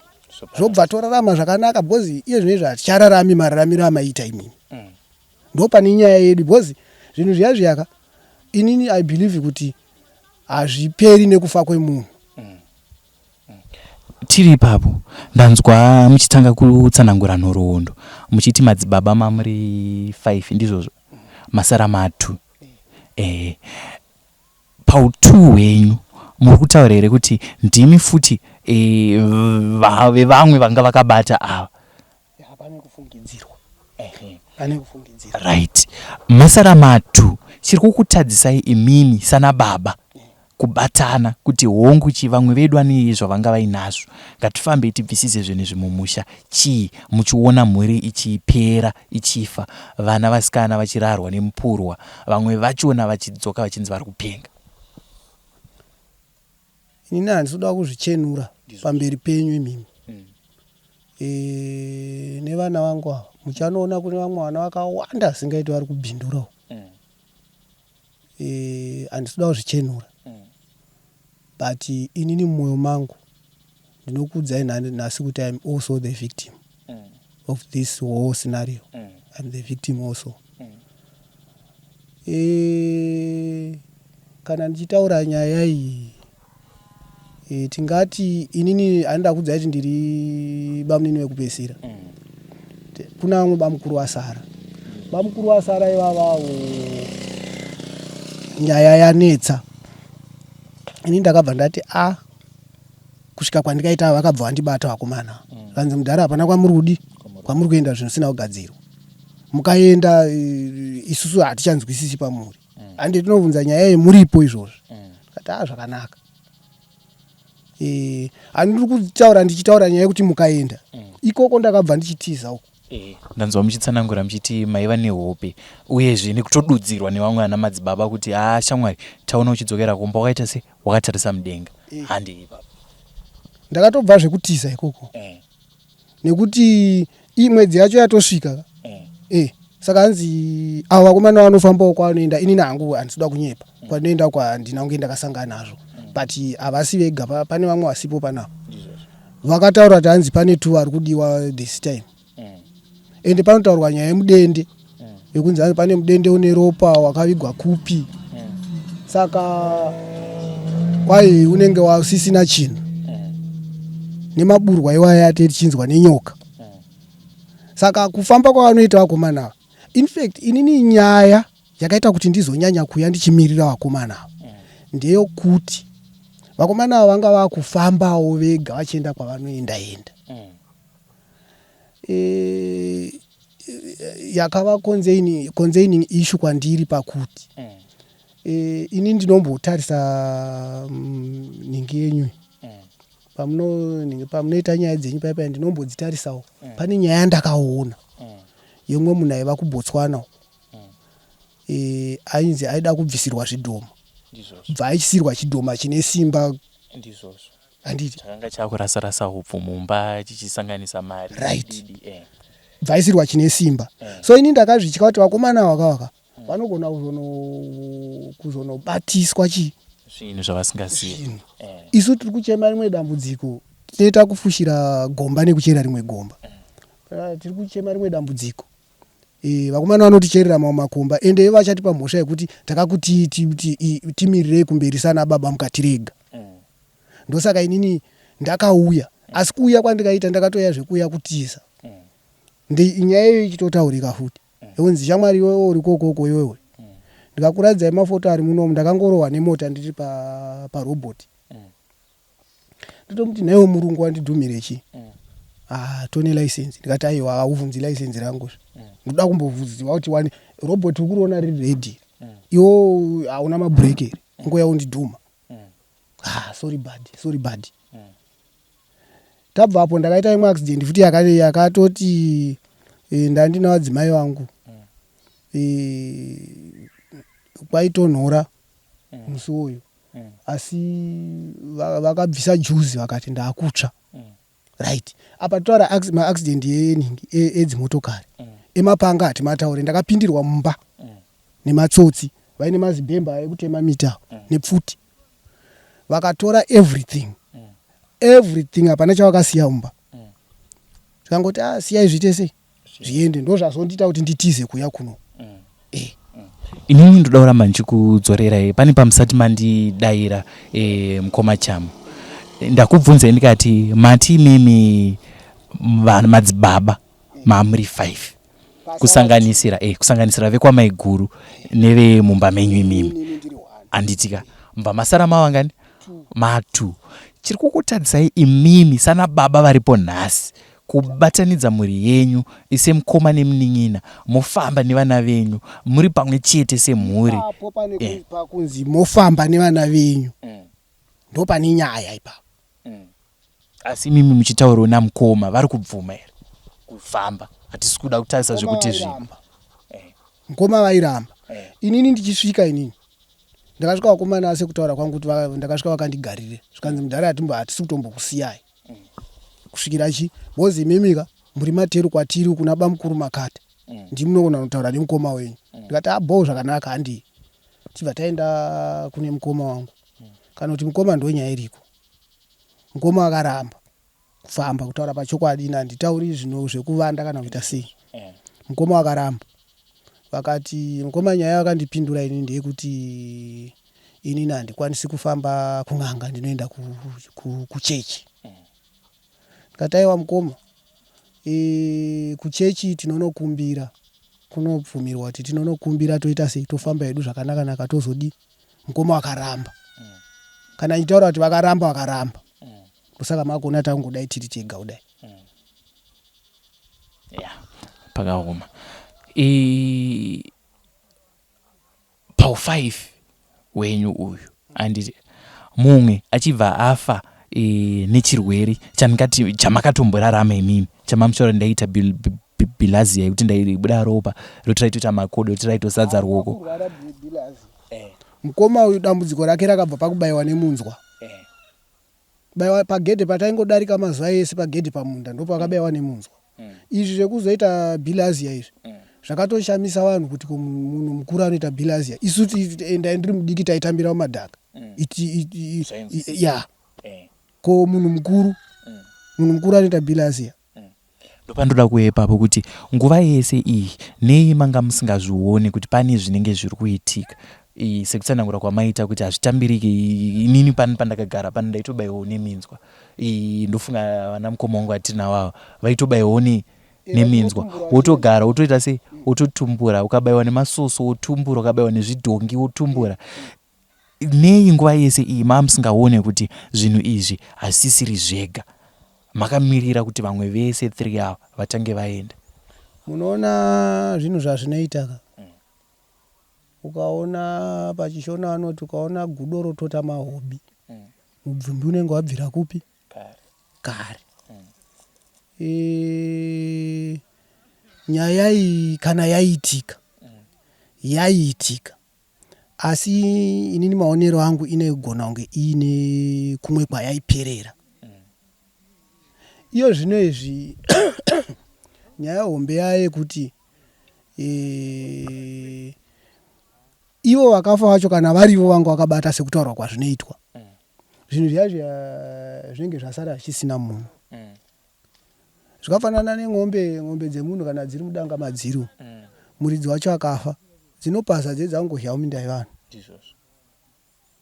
zvobva, torarama zvakanaka, because iye zvino izvi hatichararami mararamiro amaita imimi. Ndo pane nyaya yedu, because zvinhu zviya zviyaka, inini I believe kuti hazviperi nekufa kwemunhu. Tiri ipapo, ndanzwa muchitanga kutsanangura nhoroondo muchiti madzibaba mamuri 5, ndizvozvo? Masara ma2. Pau2 hwenyu. Muri kutaura here kuti ndimi futi e, vevamwe vanga vakabata ava? Pane kufungidzirwa. Pane kufungidzirwa. Right. Masara matu chiri kukutadzisai imimi sana baba kubatana kuti hongu chi vamwe vedu ane zvavanga vainazvo, ngatifambei tibvisise zvinhu izvi mumusha chii, muchiona mhuri ichipera, ichifa, vana vasikana vachirarwa nemupurwa, vamwe vachona vachidzoka vachinzi vari kupenga? Inini handisi kuda kuzvichenura pamberi penyu imimi nevana vangu ava. Muchanoona kune vamwe vana vakawanda asingaiti vari kubhindura uko. Handisi kuda kuzvichenura, but inini mumwoyo mangu ndinokuudzai nhasi kuti I am also the victim of this whole scenario. I'm the victim also. Kana ndichitaura nyaya iyi, tingati inini handida kuudzai kuti ndiri bamunini vekupedzisira. Kuna vamwe bamukuru vasara. Bamukuru vasara ivavavo, nyaya yanetsa, ini ndakabva ndati a kusvika kwandikaita, vakabva vandibata vakomana. Vanzi, "Mudhara, hapana kwamuri kudi kwamuri kuenda, zvinhu zvisina kugadzirwa. Mukaenda, isusu hatichanzwisisi pamuri. Handi tinobvunza nyaya yemuripo izvozvo." Kati, "A, zvakanaka." Handiri kutaura, ndichitaura nyaya yekuti mukaenda ikoko, ndakabva ndichitiza uko. Ndanzwa muchitsanangura muchiti maiva nehope, uyezve nekutodudzirwa nevamwe vana madzibaba kuti, "Ha, shamwari, taona uchidzokera kumba wakaita se wakatarisa mudenga." Handei ipapo. Ndakatobva zvekutiza ikoko nekuti mwedzi yacho yatosvika ka. Saka hanzi avo vakomana vanofambawo kwavanoenda. Inini hangu handisi kuda kunyepa, kwanoenda kwandina kunge ndakasangana nazvo, but havasi vega. Pane vamwe vasipo panapa vakataura kuti hanzi pane two vari kudiwa this time. Ende panotaurwa nyaya yemudende, yekunzi hanzi pane mudende une ropa wakavigwa kupi. Saka kwai unenge wasisina chinhu nemaburwa iwaya ate tichinzwa nenyoka. Saka kufamba kwavanoita vakomana ava, in fact inini nyaya yakaita kuti ndizonyanya kuya ndichimirira vakomana ava ndeyokuti vakomana ava vanga vakufambawo vega vachienda kwavanoenda enda. Yakava concerning issue kwandiri pakuti ini ndinombotarisa nhingi yenyu pamunoita nyaya dzenyu paipai, ndinombodzitarisawo. Pane nyaya yandakaona yemwe munhu aiva kuBotswana uko, ainzi aida kubvisirwa zvidhoma, bva aisirwa chidhoma chine simba. Ndizvozvo. Handiti? Chakanga chakurasa-rasa hupfu mumba, chichisanganisa mari. Right. Didi. Bva aisirwa chine simba. So ini ndakazvitya kuti vakomana vakavaka vanogona kuzonobatiswa chi zvinhu zvavasingazivi. Zvinhu. Isu tiri kuchema rimwe dambudziko, tinoita kufushira gomba nekuchera rimwe gomba. Tiri kuchema rimwe dambudziko, vakomana vanoticherera mamwe makomba, ende ivo vachatipa mhosva yekuti takakuti timirirei kumberi sana baba mukatirega. Ndosaka inini ndakauya, asi kuuya kwandikaita ndakatoya zvekuuya kutiza. Nyaya iyoyo ichitotaurika futi yekunzi, "Shamwari, iwewe uri kokoko iwewe, ndikakuratidzai mafoto ari munomu." Ndakangorohwa nemota ndiri parobhoti. Ndotomuti, "Naiwe murungu wandidhumire chi?" "Ah, tone license." Ndikati, "Aiwa, haubvunzi license rangu. Ndoda kumbobvunziwa kuti wani robot uri kuriona riri ready, iwo hauna mabhureki here? Nguva yaundidhuma." "Ah, sorry bud, sorry bud." Tabva apo ndakaita imwe accident futi yakatoti ndandina vadzimai vangu. Kwaitonhora musi uyu, asi vakabvisa juzi vakati ndaakutsva. Right, apa totaura maaccident enhingi edzimotokari, emapanga hatimataure. Ndakapindirwa mumba nematsotsi vaine mazibhemba ekutema miti nepfuti. Vakatora everything, everything, hapana chavakasiya mumba. Tikangoti, "A, siyai zviite sei zviende." Ndo zvazondiita kuti nditize kuya kuno. Inini ndoda kuramba ndichikudzorerai pane pamusati mandidayira. Mukoma Chamu, ndakubvunzai ndikati, mati imimi madzibaba mamuri 5, kusanganisira vekwamaiguru nevemumba menyu imimi, handitika? Mubva masara mavangani? Matu. Chiri kukutadzisai imimi sana baba varipo nhasi kubatanidza mhuri yenyu semukoma nemunin'ina mofamba nevana venyu muri pamwe chete semhuri. Ipapo pane pakunzi mofamba nevana venyu. Ndopane nyaya ipapo. Asi imimi muchitaurawo namukoma vari kubvuma here kufamba? Hatisi kuda kutarisa zvekuti zvi Mukoma vairamba. Inini ndichisvika inini ndakasvika vakomana sekutaura kwangu kuti ndakasvika vakandigarire zvikanzi mudhara hatimbo hatisi kutombokusiyai kusvikira chi because imimika muri materu kwatiri kuna bamukuru Makata ndimunogona kunotaura nemukoma wenyu. Ndikati abhoo zvakanaka handii. Tibva taenda kune mukoma wangu kana kuti mukoma ndonyaya iriko. Mukoma akaramba kufamba kutaura pachokwadi ini handitauri zvino zvekuvanda kana kuita sei. Mukoma vakaramba vakati mukoma nyaya yakandipindura ini ndeyekuti inini handikwanisi kufamba kun'anga ndinoenda kuchechi. Ndikati aiwa mukoma kuchechi tinonokumbira kunobvumirwa kuti tinonokumbira toita sei tofamba hedu zvakanaka naka tozodii. Mukoma vakaramba kana ndichitaura kuti vakaramba vakaramba ndosaka makuona tangodai tiri tega kudai. Ya, pakaoma. Pau5 wenyu uyu anditi mumwe achibva afa nechirwere chandingati chamakatomborarama imimi chamamushaura ndaita bilharzia yekuti ndaibuda ropa roti raitoita makodo roti raitozadza ruoko. Mukoma uyu dambudziko rake rakabva pakubaiwa nemunzwa. Kubaiwa pagedhe pataingodarika mazuva ese pagedhe pamunda ndopakabaiwa nemunzwa. Izvi zvekuzoita bilharzia izvi zvakatoshamisa vanhu kuti ko munhu mukuru anoita bilharzia. Isu ndai ndiri mudiki taitambira mumadhaka. Ya. Ko munhu mukuru munhu mukuru anoita bilharzia. Ndopandoda kuuya ipapo kuti nguva yese iyi nei manga musingazvione kuti pane zvinenge zviri kuitika sekutsanangura kwamaita kuti hazvitambiriki. Inini pano pandakagara pano ndaitobaiwawo neminzwa, ndofunga vana mukoma wangu vatinavo ava vaitobaiwawo neminzwa, wotogara wotoita sei, wototumbura, ukabaiwa nemasoso wotumbura, ukabaiwa nezvidhongi wotumbura. Nei nguva yese iyi mava musingaone kuti zvinhu izvi hazvisisiri zvega? Makamirira kuti vamwe vese 3 ava vatange vaenda. Munoona zvinhu zvazvinoita ka. Ukaona paChishona vanoti ukaona gudo rotota mahobi, mubvumbi unenge wabvira kupi? Kare. Nyaya iyi kana yaitika, yaiitika. Asi inini maonero angu inogona kunge iine kumwe kwayaiperera. Iyo zvino izvi nyaya hombe yayo yekuti ivo vakafa vacho kana varivo vanga vakabata sekutaurwa kwazvinoitwa, zvinhu zviya zviya zvinenge zvasara zvichisina munhu. Zvakafanana nen'ombe, n'ombe dzemunhu kana dziri mudanga madziri umu, muridzi wacho akafa, dzinopaza dze dzangodyawo minda yevanhu.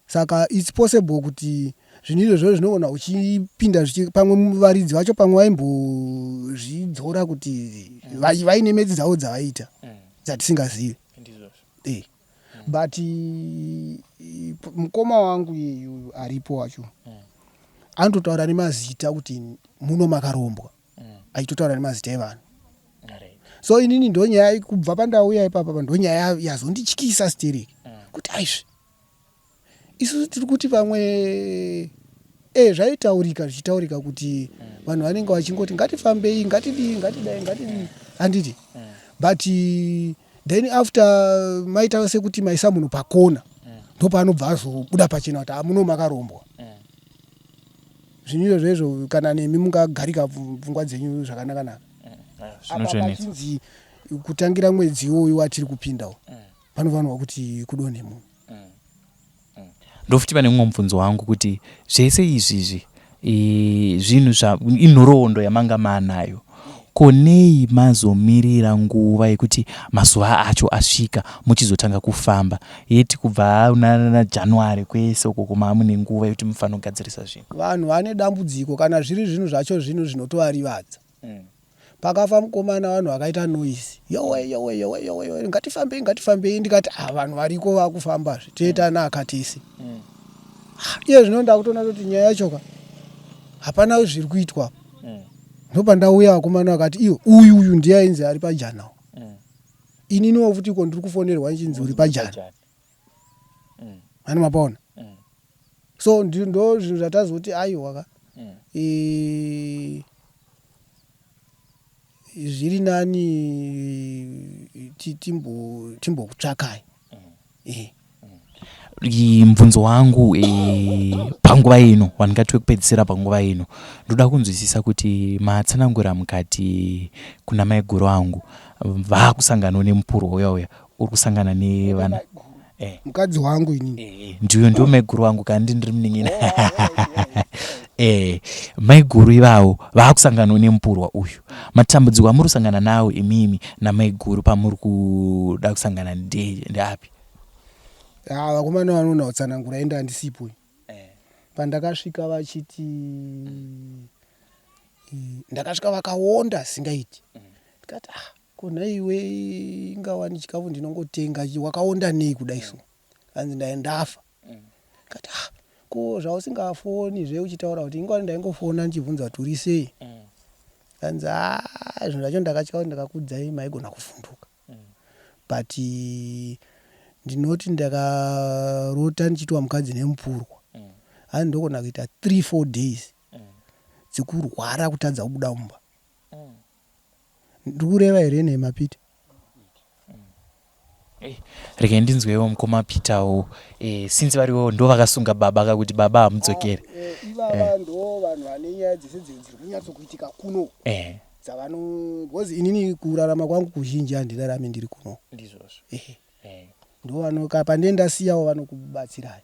Saka it's possible kuti zvinhu izvozvo zvinogona kuchipinda zvichi pamwe varidzi vacho pamwe vaimbozvidzora kuti vaine metsi dzavo dzavaiita dzatisingazivi. But mukoma wangu iyeyu aripo wacho anototaura nemazita kuti muno makarombwa, achitotaura nemazita evanhu. So inini ndonyaya kubva pandauya ipapa ndonyaya yazondityisa stereki kuti aizvi isusu tiri kuti pamwe zvaitaurika zvichitaurika kuti vanhu vanenge vachingoti ngatifambei, ngatidii, ngatidai, ngatidii, handiti? But then after maita sekuti maisa munhu pakona, ndopaanobva azobuda pachena kuti amuno makarombwa. Zvinhu izvozvo izvo kana nemi mungagarika pfungwa dzenyu zvakanaka naka. Apa pachinzi kutangira mwedzi iwoyu watiri kupinda uyu, panofanirwa kuti kudonhe munhu. Ndofuti pane mumwe mubvunzo wangu kuti zvese izvizvi zvinhu zva inhoroondo yamanga maanayo, ko nei mazomirira nguva yekuti mazuva acho asvika muchizotanga kufamba yeti kubva naJanuary kwese ukoko maamune nguva yekuti mufanira kugadzirisa zvinhu? Vanhu vane dambudziko kana zviri zvinhu zvacho zvinhu zvinotovarivadza. Pakafa mukomana vanhu vakaita noise, yowe yowe yowe yowe yowe, ngatifambei ngatifambei. Ndikati ah, vanhu variko vakufambazve, toita naka tese. Iye zvino ndakutoona kuti nyaya yacho ka hapana zviri kuitwa. Ndopandauya vakomana vakati iyo uyu uyu ndiye ainzi ari pajana. Ininiwo futi iko ndiri kufonerwa nchinzi uri pajana. Hani mapaona? So ndo zvinhu zvatazoti aiwa ka. Zviri nani timbokutsvakai. Mubvunzo wangu panguva ino wandingati wekupedzisira panguva ino, ndoda kunzwisisa kuti matsanangura mukati kuna maiguru angu vakusanganawo nemupurwa uya uya uri kusangana nevana. Mukadzi wangu inini. Ndiyo ndiyo maiguru wangu kandi ndiri munin'ina. Maiguru ivavo vakusanganawo nemupurwa uyu. Matambudziko amuri kusangana nawo imimi namaiguru pamuri kuda kusangana ndeapi? Vakomana vanoona kutsanangura ende handisipo. Pandakasvika vachiti ndakasvika vakaonda singaiti. Ndikati ah ko nhaiwe ingawani chikafu ndinongotenga wakaonda nei kudai so. Hanzi ndai ndafa. Ndikati ah ko zvausingafoni zve uchitaura kuti ingawani ndaingofona ndichibvunza kuti uri sei. Hanzi ah zvinhu zvacho ndakatya kuti ndakakuudzai maigona kuvhunduka. But ndinoti ndakarota ndichiitwa mukadzi nemupurwa. Hanzi ndogona kuita 3 4 days dzekurwara kutadza kubuda mumba. Ndiri kureva here nhema Peter? Regai ndinzwewo mukoma Peterwo since variwo ndo vakasunga baba kakuti baba hamudzokere. Ivava ndo vanhu vane nyaya dzese dziri kunyatsokuitika kuno. Dzavano because inini kurarama kwangu kuzhinji handirarami ndiri kuno. Ndizvozvo. Ndo vano pandee ndasiyawo vanokubatsirai.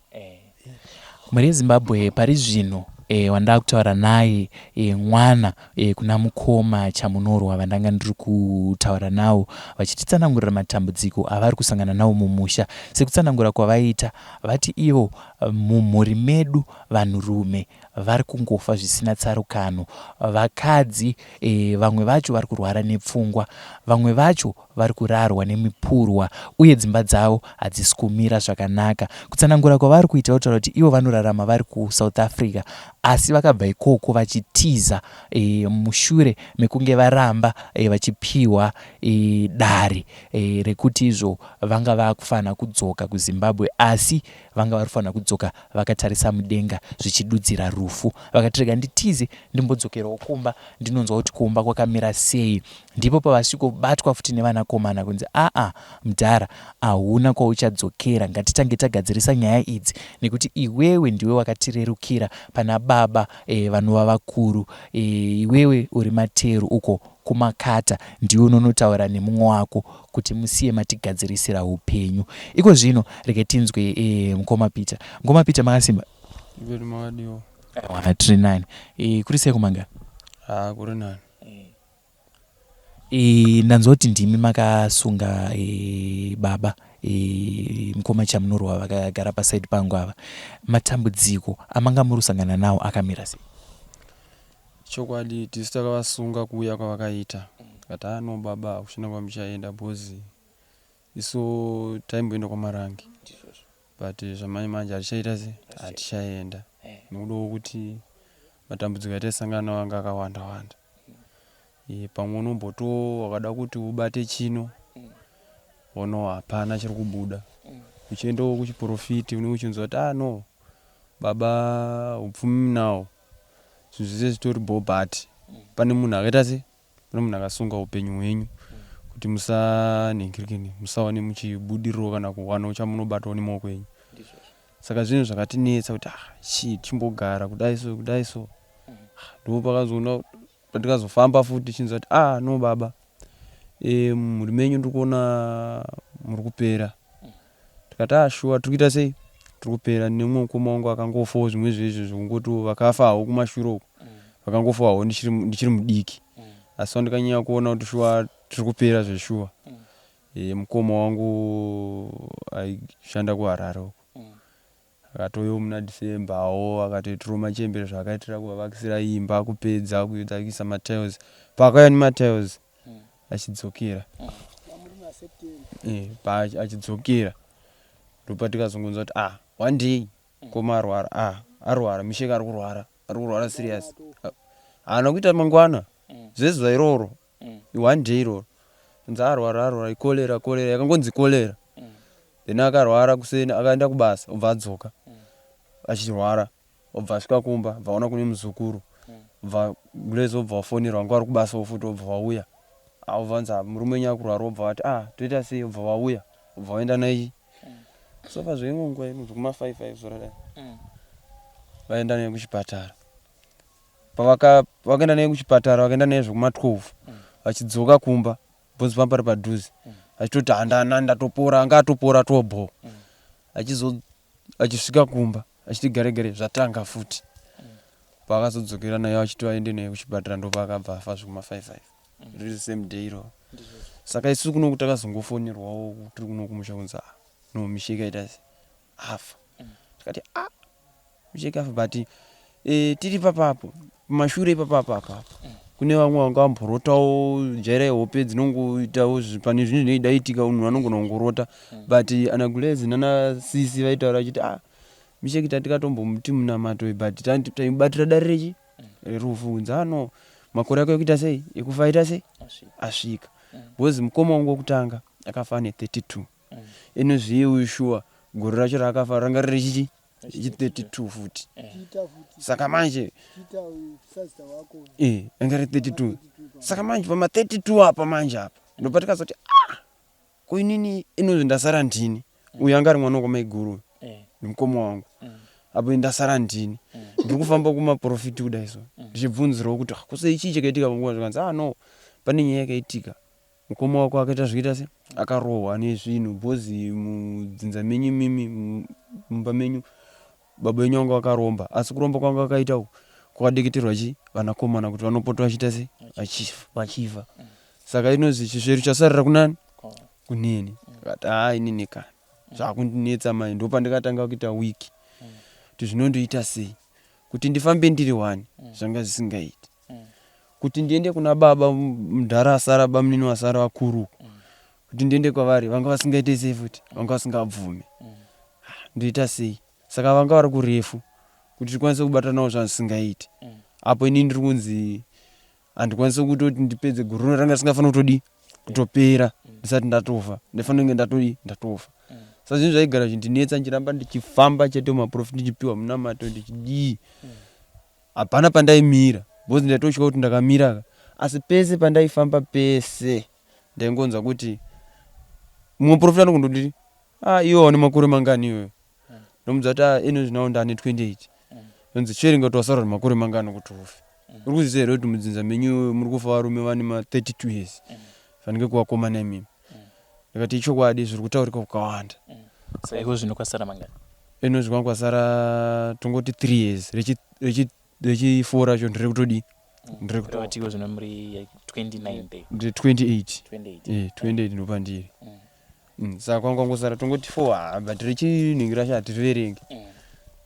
Mhuri yeZimbabwe pari zvino wandakutaura naye mwana kuna mukoma Chamunorwa vandanga ndiri kutaura nawo vachititsanangurira matambudziko avari kusangana nawo mumusha. Sekutsanangura kwavaita vati ivo mumhuri medu vanhurume vari kungofa zvisina tsarukano. Vakadzi vamwe vacho vari kurwara nepfungwa, vamwe vacho vari kurarwa nemipurwa uye dzimba dzavo hadzisi kumira zvakanaka. Kutsanangura kwavari kuita vanotaura kuti ivo vanorarama vari kuSouth Africa asi vakabva ikoko vachitiza mushure mekunge varamba vachipiwa dare rekuti izvo vanga vakufanira kudzoka kuZimbabwe asi vanga vari kufanira kudzoka vakatarisa mudenga zvichidudzira rufu. Vakati rega nditize ndimbodzokerawo kumba ndinonzwa kuti kumba kwakamira sei. Ndipo pavasvikobatwa futi nevanakomana kunzi aa mudhara ahuna kwauchadzokera ngatitange tagadzirisa nyaya idzi nekuti iwewe ndiwe wakatirerukira pana baba vanova vakuru iwewe uri materu uko kumakata ndiwe unonotaura nemumwe wako kuti musiye matigadzirisira hupenyu. Iko zvino rege tinzwe mukoma Peter. Mukoma Peter makasimba? Ivedu makadiwo. Aiwa tiri nani. Kuri sei kumanga? Haa kuri nani. Ndanzwa kuti ndimi makasunga baba mukoma Chamunorwa vakagara paside pangu ava. Matambudziko amanga muri kusangana nawo akamira sei? Chokwadi tisu takavasunga kuuya kwavakaita tikati haa no baba hakuchina kwamuchaenda because isu taimboenda kwaMarange but zvamanje manje hatichaita se hatichaenda nekuda kwekuti matambudziko ataisangana nawo anga akawanda wanda. Pamwe unomboto wakada kuti ubate chino ono hapana chiri kubuda. Uchiendawo kuchiporofiti unenge uchinzwa kuti ah no baba upfumi munawo zvinhu zvese zvitori bho but pane munhu akaita se pane munhu akasunga upenyu hwenyu kuti musanhingirikini musawane muchibudiriro kana kuwanawo chamunobatawo nemaoko enyu. Saka zvinhu zvakatinetsa kuti ah chii tichimbogara kudai so kudai so. Ndopakazoona Pandikazofamba futi ndichinzwa kuti ah no baba e, mumhuri menyu ndiri kuona muri kupera. Ndikati ah shuwa tiri kuita sei? Tiri kupera nemumwe mukoma wangu akangofawo zvimwe zvezvo zvekungoti vakafa havo kumashure uko vakangofawo havo ndichiri, ndichiri mudiki asi wandikanyanya kuona kuti shuwa tiri kupera zveshuwa e, mukoma wangu aishanda kuHarare uko Akatouyawo muna December wo akatoitirawo machembere zvaakaitira kuvavakisira imba kupedza kuisa matiles. Paakauya nematiles achidzokera achidzokera ndopatikazongonzwa kuti ah one day. Mukoma arwara. Ah, arwara. Misheka ari kurwara. Ari kurwara serious. Haana kuita mangwana. Zvezuva iroro. One day iroro. Kunzi arwara arwara icholera cholera yakangonzi cholera. Then akarwara kuseni akaenda kubasa obva adzoka. Achirwara. Obva asvika kumba obva aona kune muzukuru. Obva Gulez obva wafonerwa vanga vari kubasawo futi obva vauya. Ah obva vanzi ah murume wenyu akurwara obva vati ah toita sei obva vauya obva vaenda naye sofa zveimwe nguva ino zvekuma 5 5 zvakadai. Vaenda naye kuchipatara. Pavaka vakaenda naye kuchipatara vakaenda naye zvekuma 12 vachidzoka kumba because panga pari padhuze achitoti handana ndatopora anga atopora tobho achizo achisvika kumba achiti gare gare zvatanga futi paakazodzokera naye achiti vaende naye kuchipatara ndopaakabva afa zvekuma 5 5 riri same day iroro saka isu kunoku takazongofonerwawo tiri kuno kumusha kunzi ah no misheka ita se afa tikati ah misheka afa but eh, tiri papapo pamashure ipapapo apapo kune vamwe vanga vamborotawo jairai hope dzinongoitawo pane zvinhu zvinenge daitika munhu anogona kungorota but ana gulezi nana sisi vaitaura vachiti ah misheki tatikatombomuti munamato but taimubatira dare rechi rerufu kunzi ano ah, makore ako ekuita sei ekufa aita sei asvika because mukoma wangu wekutanga akafa ane 32 ino zviye uyu shuwa gore racho raakafa ranga riri chichi ichi 32 futi saka manje eh anga riri 32 saka manje pama 32 apa manje apa ndopatikazoti ah ko inini inozvi ndasara ndini uyu anga ari mwana wekwa eh. ndimukoma wangu mm. apo ndasara ndini mm. ndiri kufamba kumaprofiti kudai so mm. ndichibvunzirawo kuti ah, kose ichii chakaitika panguva zvikanzi ah no pane nyaya yakaitika Mukoma wako akaita zvekuita se akarohwa nezvinhu bhozi mudzinza menyu imimi mumba menyu baba venyu vanga vakaromba asi kuromba kwanga vakaita uku kwakadeketerwa chi vanakomana kuti vanopota vachiita se vachifa saka inonzi chisveru chasarira kunani kuneni akati haa inini kani zvakundinetsa manje ndopandikatanga kuita week kuti zvinondoita sei kuti ndifambe ndiri one zvanga zvisingaiti Kuti ndiende kuna baba mudhara asara bamunini vasara vakuru uko kuti ndiende kwavari vanga vasingaite sei futi vanga vasingabvume ndoita sei saka vanga vari kurefu kuti tikwanise kubatanawo zvazvisingaiti apo ini ndiri kunzi handikwanise kutoti ndipedze gore rino ranga risingafanira kutodii kutopera ndisati ndatofa ndaifanira kunge ndatodii ndatofa saka zvinhu zvaigara zvindinetsa ndichiramba ndichifamba chete mumaprofit ndichipiwa munamato ndichidii Hapana pandaimira because ndaitotya kuti ndakamira ka asi pese pandaifamba pese ndaingonzwa kuti mumwe muprofita anokundonditi ah iwe wane makore mangani iwewe ndomudza kuti ah ino zvinawo ndane 28 ndonzi chiverenga kuti wasarwa nemakore mangani kuti ufe uri kuziva here kuti mudzinza menyu iwewe muri kufa varume vane ma 32 years fanike kuvakomana imimi ndikati ichokwadi zviri kutaurika kukawanda saka iko zvino kwasara mangani ino zvino kwasara tongoti 3 years rechi rechi rechi 4 racho ndiri kutodii ndiri kutovati iko zvino muri 29 day ndiri 28 28 eh 28 ndopandiri mm. Saka kwanga kwangosara tongoti 4 ah, but rechinhingi racho hatiriverengi mm.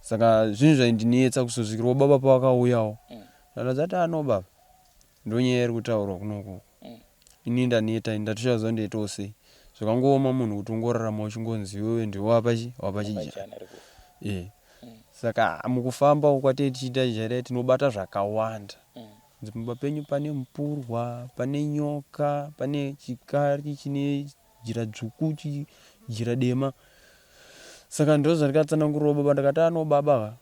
Saka zvinhu zvaindinetsa kusozvikirwa baba pavakauyawo mm. Ndakati ano baba ndonyaya iri kutaurwa kunoku Ini ndaneta ini ndatoshaya zuva ndoitawo sei. Zvakangooma munhu kuti ungorarama uchingonzi iwewe ndiwe wapa chi wapa chijana. Eh. Saka mukufamba uku kwatee tichiita jere tinobata zvakawanda. Kunzi pamba penyu pane mupurwa, pane nyoka, pane chikari chine jira dzvuku, jira dema. Saka ndozvandakatsanangurirawo baba ndakati ano baba ka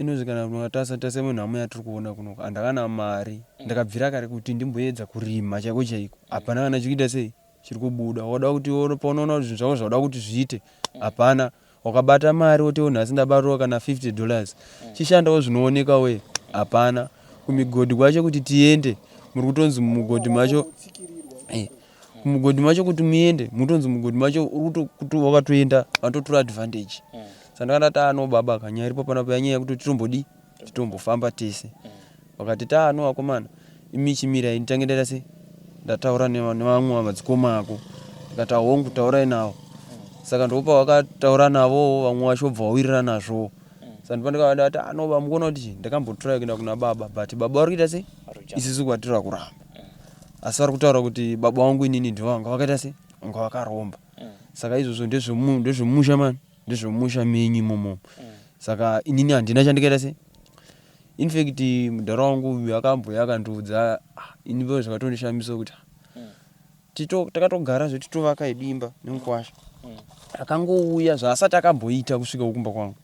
Inonzi kana mukatarisa tarisa imwe nhamo yatiri kuona kuno handakana mari ndakabvira kare kuti ndimboedza kurima chaiko chaiko hapana kana chikuita sei chiri kubuda wada kuti paunoona kuti zvinhu zvako zvauda kuti zviite hapana wakabata mari wotiwo nhasi ndabatawo kana 50 dollars chishandawo zvinooneka wee hapana kumigodhi kwacho kuti tiende muri kutonzi mumugodhi macho eh, kumugodhi macho kuti muende mutonzi mugodhi macho wakatoenda vanototora advantage mm. Saka ndakanda taano baba ka nyaya iripo panapa yanyaya yekuti titombodii titombofamba tese. Vakati taano vakomana imi chimirai nditange ndaita sei ndataura nevamwe madzikoma ako. Ndikati hongu taurai navo. Saka ndopavakataura navowo vamwe vacho vobva vawirirana nazvowo. Saka ndopandakavati ano baba mukuona kuti chii ndakambotry kuenda kuna baba but baba vari kuita sei isisu kwatiri kuramba. Asi vari kutaura kuti baba vangu inini ndivo vanga vakaita sei vanga vakaromba. Saka izvozvo ndezvemusha mani. Ndezvemusha menyu imomo. Saka inini handina chandikaita sei. Infact mudhara wangu uyu akambouya akandiudza ah, ini vo zvakatondishamisa kuti tito takatogara zve titovaka hedu imba nemukwasha. Akangouya zvaasati akamboita kusvika kumba kwangu.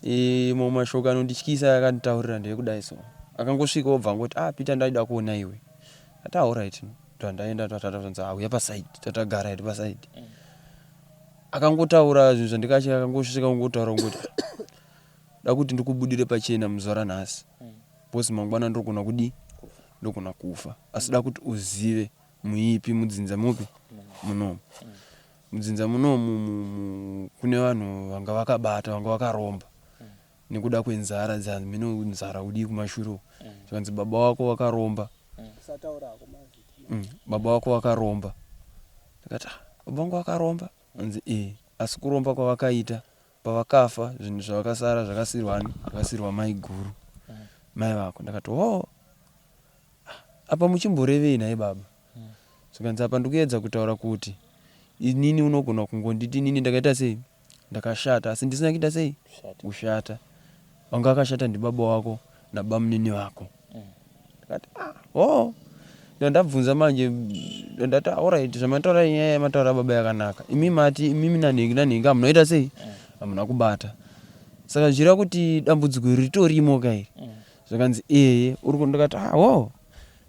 E, mamwe mashoko anondityisa akanditaurira ndeyekudai so. Akangosvika obva angoti ah Peter ndaida kuona iwe. Ati alright. Ndandaenda tatata auya paside tatagara hedu paside. Akangotaura zvinhu zvandikatya akangosvika kungotaura kungoti da kuti ndikubudire pachena muzuva ranhasi because mangwana ndogona kudii ndogona kufa asi da kuti uzive muipi mudzinza mupi munomu mudzinza munomu kune vanhu vanga vakabata vanga vakaromba nekuda kwenzara dzamhino nzara kudii kumashure uko zvikanzi baba wako vakaromba baba wako vakaromba ndikati ah, baba vangu vakaromba anzi e asi kuromba kwavakaita pavakafa zvinhu zvavakasara zvakasirwa ani zvakasirwa mai guru mai vako ndakati hoo apa muchimborevei nhai baba zvikanzi apa ndikuedza kutaura kuti inini unogona kungonditi inini ndakaita sei ndakashata asi ndisina kuita sei kushata wanga akashata ndibaba wako nabamunini vako ndikati ah oh ndandabvunza manje ndati alright zvamataura nyaya yamataura baba yakanaka imi mati imimi nanhingi nanhingi hamunoita sei hamuna kubata saka zvichireva kuti dambudziko iri ritorimo ka iri zvakanzi eye uri ndikati ah oh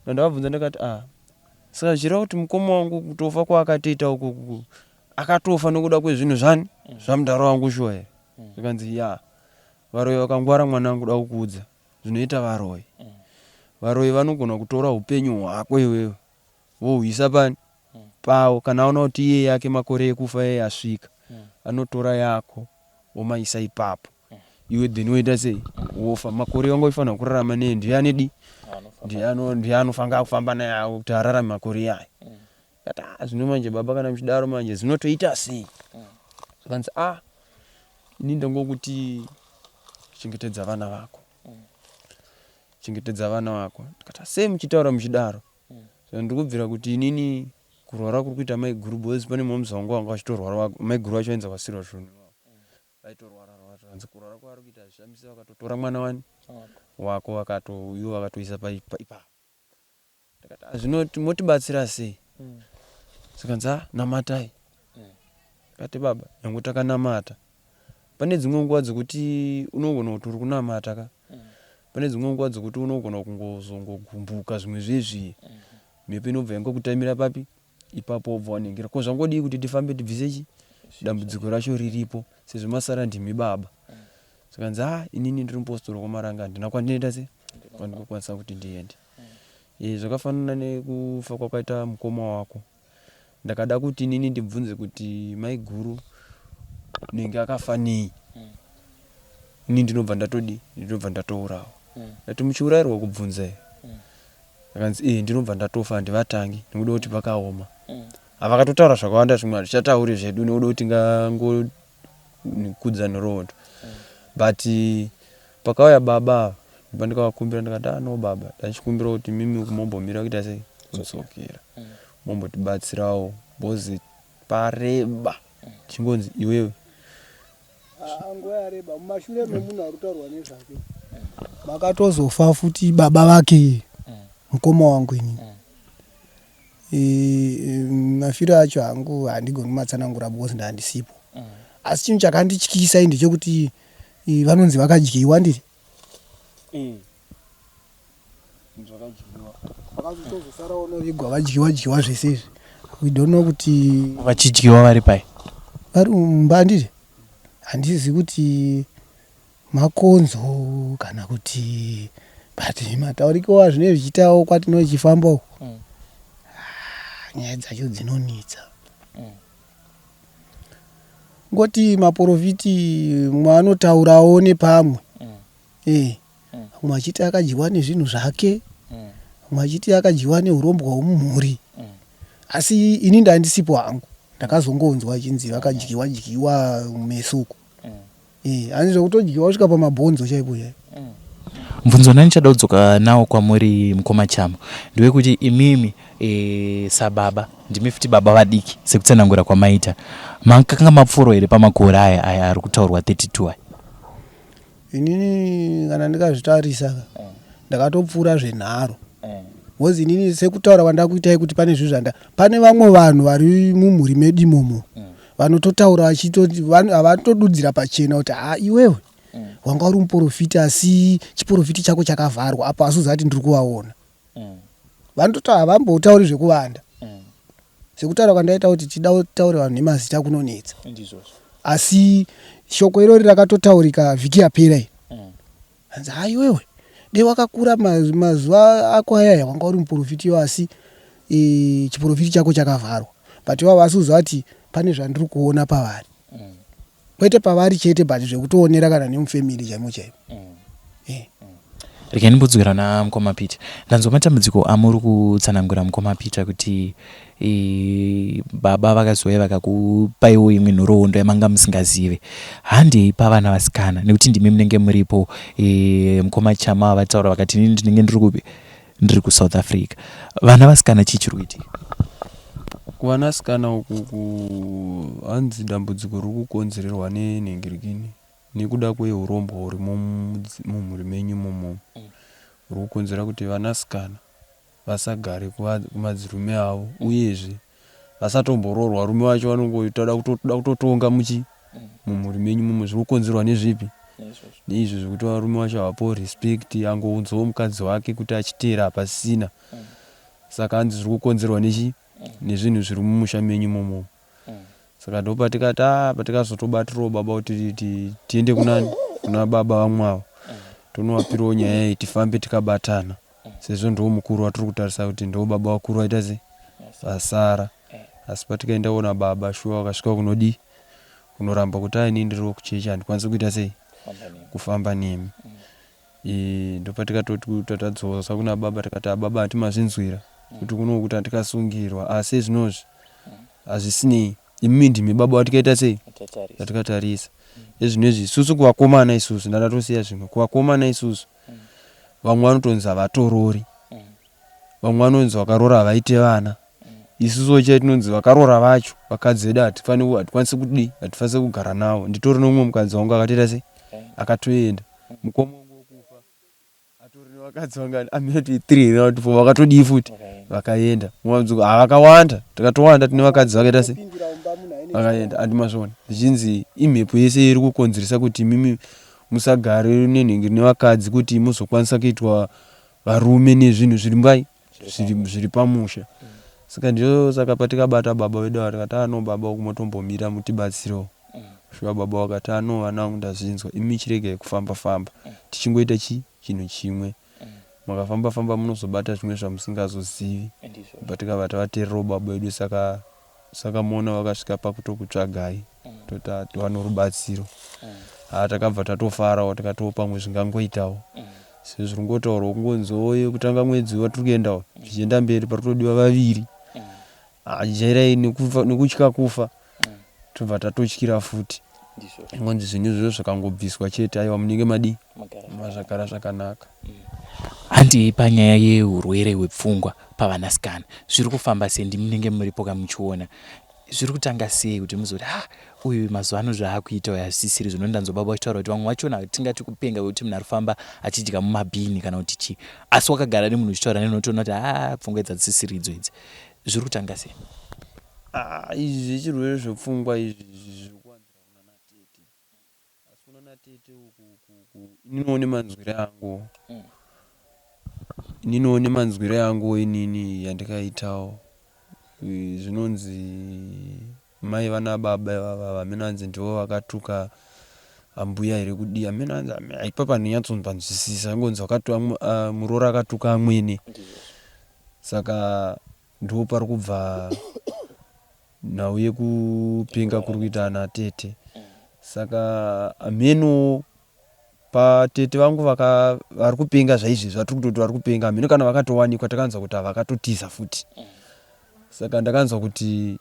ndandavabvunza ndikati ah saka zvichireva kuti mukoma wangu kutofa kwaakatoita uku akatofa nokuda kwezvinhu zvani zvamudhara wangu shuwa here zvikanzi ya varoyi vakangwara mwanangu da kukuudza zvinoita varoyi varoyi vanogona kutora upenyu hwako iwewe vohuisa pani pavo kana aona kuti iye yake makore ekufa iye asvika anotora yako womaisa ipapo iwe then woita sei wofa makore wanga uchifanira kurarama neye ndiye anedi ndiye anofanga akufamba naye ako kuti ararame makore iyayo Ndikati ah zvino manje baba kana muchidaro manje zvinotoita sei? Zvikanzi ah ini ndangokuti chengetedza vana vako. Chengetedza vana vako. Ndikati ah, sei muchitaura muchidaro? So ndiri kubvira kuti inini kurwara kuri kuita maiguru because pane moms vangu vanga vachitorwara maiguru vacho vainzi vakasirwa zvinhu. Vaitorwara rwara zvikanzi kurwara kwavari kuita hazvishamisi vakatotora mwana wani wako vakato ivo vakatoisa ipapo. Ndakati ah, zvino motibatsira sei? Zvikanzi ah, namatai. Ndikati baba, nyange takanamata. Pane dzimwe nguva dzekuti unogona kuti uri kunamata ka. Pane dzimwe nguva dzekuti unogona kungozongogumbuka zvimwe zvezviye. Mhepo inobva yangokutamira papi? Ipapo wobva wanengera. Ko zvangodii kuti tifambe tibvise chi? Dambudziko racho riripo sezvo masara ndimi baba. Zvikanzi ah, inini ndiri mupostori kwaMarange handina kwandinoita sei? Kwandinokwanisa kuti ndiende. E, zvakafanana nekufa kwakaita mukoma wako. Ndakada kuti inini ndibvunze kuti maiguru nenge akafa nei. Ini ndinobva ndatodi ndinobva ndatourawa. Ndati muchiurairwa kubvunza here? Akanzi eh ndinobva ndatofa handivatangi nekuda kuti pakaoma. Havakatotaura zvakawanda zvimwe hatichatauri zvedu nekuda kuti tingangokudza nhoroondo. But pakauya baba ava ndikavakumbira ndikati ah no baba ndachikumbira kuti mimi mombomira kuita sei kudzokera mombotibatsirawo because pareba chingonzi iwewe ah, nguva yareba mumashure memunhu ari kutaurwa nezvake makatozofa futi baba vake mukoma wangu inini e, mafiro acho hangu handigoni kumatsanangura because ndandisipo asi chinhu chakandityisa i ndechekuti vanonzi vakadyiwa ndiri Vakazotozosara vonovigwa vadyiwa dyiwa zvese izvi. We don't know kuti vachidyiwa vari pai. Vari mumba handiti? Handizi kuti makonzo kana kuti but matauriko azvinenge zvichiitawo kwatinochifamba uku. Mm. Ah, nyaya dzacho dzinonetsa. Mm. Ngoti maporofiti mumwe anotaurawo nepamwe. Mm. Eh. Vamwe vachiti akadyiwa nezvinhu zvake, vamwe vachiti akadyiwa nehurombwa hwemumhuri. Asi ini ndandisipo hangu, ndakazongonzwa achinzi vakadyiwa dyiwa mumeso uku. Eh, hanzi zvekutodyiwa kusvika pamabhonzo chaipo chaipo. Mubvunzo wandichada kudzoka nawo kwamuri mukoma Chamo ndewekuti imimi e, sababa ndimi futi baba vadiki sekutsanangura kwamaita makanga mapfuura here pamakore aya aya ari kutaurwa 32 aya? Inini kana ndikazvitarisa ka eh. ndakatopfuura zvenharo eh. Because inini sekutaura kwandakuitai kuti pane zvinhu zvanda pane vamwe vanhu vari mumhuri medu imomo mm. vanototaura vachitoti havatodudzira pachena kuti ha iwewe mm. wanga uri muporofiti asi chiporofiti chako chakavharwa apo asi uzati ndiri kuvaona mm. vanototaura havambotauri zvekuvanda mm. Sekutaura kwandaita kuti tichida kutaura vanhu nemazita kunonetsa. Asi shoko irori rakatotaurika vhiki yapera iyi. Mm. Hanzi ha iwewe dei wakakura mazuva ako ayaya wanga uri muprofiti iwo asi e, chiprofiti chako chakavharwa. But ivo havasi kuziva kuti pane zvandiri kuona pavari. Mm. Kwete pavari chete but zvekutoonera kana nemufamily chaimo chaimo. Mm. Eh. Regai ndimbodzokera na mukoma Peter. Ndanzwa matambudziko amuri kutsanangura mukoma Peter kuti e, baba vakazouya vakakupaiwo imwe nhoroondo yamanga musingazive. Handei pavana vasikana nekuti ndimi munenge muripo e, mukoma Chama vataura vakati inini ndinenge ndiri kupi ndiri kuSouth Africa. Vana vasikana chii chiri kuitika? Kuvanasikana uku ku hanzi dambudziko riri kukonzererwa nenhingirikini Nekuda kwehurombwa hurimo mumhuri menyu imomo huri kukonzera kuti vanasikana vasagare kumadzirume avo uyezve vasatomboroorwa varume vacho vanongoita kuda kutotonga muchi mumhuri menyu imomo zviri kukonzerwa nezvipi neizvo zvekuti varume vacho havapiwo respect angounzawo mukadzi wake kuti achiteera hapasisina saka hanzi zviri kukonzerwa nechi nezvinhu zviri mumusha menyu imomo. Saka ndopatikati ah patikazotobatirawo baba kuti tiende kunani kuna baba vamwe avo tonovapirawo nyaya iyi tifambe tikabatana sezvo ndiwo mukuru watiri kutarisa kuti ndiwo baba vakuru vaita sei vasara asi patikaendawo nababa shuwa vakasvika kunodii kunoramba kuti aini ndiri wekuchechi handikwanisi kuita sei kufamba nemi Ndopatikatoti tatadzosa kuna baba tikati ababa hati mazvinzwira kuti kuno kuti hatikasungirwa asi ezvinozvi hazvisinei imimi ndimi baba watikaita sei vatikatarisa ezvinezvi isusu kuvakomana isusu ndandatosiya zvimwe kuvakomana isusu vamwe vanotonzi havatorori vamwe vanonzi vakarora havaite vana isusu chai tinonzi vakarora vacho vakadzi vedu hatifaniri hatikwanisi kudii hatifanisi kugara navo nditori neumwe mukadzi wangu akatoita sei akatoenda Mukoma wangu wekufa atori nevakadzi vangani amene three here kana kuti four vakatodii futi vakaenda ha vakawanda takatowanda tine vakadzi vakaita se vakaenda andi mazviona zvichinzi imhepo yese iri kukonzeresa kuti imimi musagare nenhenge nevakadzi kuti muzokwanisa kuitwa varume nezvinhu zviri mbai zviri pamusha saka ndiyo saka patikabata baba vedu ava tikati ano baba uku motombomira mutibatsirewo Shuwa baba vakati ano vana vangu ndazvinzwa imi chiregai kufamba famba tichingoita chi chinhu chimwe makafamba famba munozobata zvimwe zvamusingazozivi bva tikabva tavatererawo baba vedu saka saka moona vakasvika pakutokutsvagai toti tiwane rubatsiro haa takabva tatofarawo tikatiwo pamwe zvingangoitawo sezvo zviri kungotaurwa kungonzi oye kutanga mwedzi watiri kuendawo zvichienda mberi parikutodiwa vaviri haa jairai nekutya kufa tobva tatotyira futi ngonzi zvinhu izvozvo zvikangobviswa chete aiwa munenge madii mazvagara zvakanaka. Handei panyaya yehurwere hwepfungwa pavanasikana. Zviri kufamba sei? Ndimi munenge muripo ka muchiona. Zviri kutanga sei kuti muzoti ha uyu mazuva ano zvaakuita uyu hazvisisiri zvino ndanzwa baba vachitaura kuti vamwe vachona tingati kupenga kwekuti munhu arikufamba achidya mumabhini kana kuti chii asi wakagara nemunhu uchitaura naye unotoona kuti haa pfungwa idzi hadzisisiri idzo idzi. Zviri kutanga sei? Ah izvi zvechirwere zvepfungwa izvi zviri kuwanzira kunana tete. Asi kunana tete uku uku ininiwo nemanzwire angu ininiwo nemanzwire angu inini yandikaitawo zvinonzi mai vana baba ivava hameno hanzi ndivo vakatuka ambuya here kudii hameno hanzi ipapa handinyatsonzwisisa ngonzi muroora akatuka amwene saka Ndipo pari kubva nhau yekupenga kuri kuita ana tete saka hameno patete vangu vaka vari kupenga zvaizvezvi vatiri kutoti vari kupenga hameno kana vakatowanikwa takanzwa kuti havakatotiza futi saka ndakanzwa kuti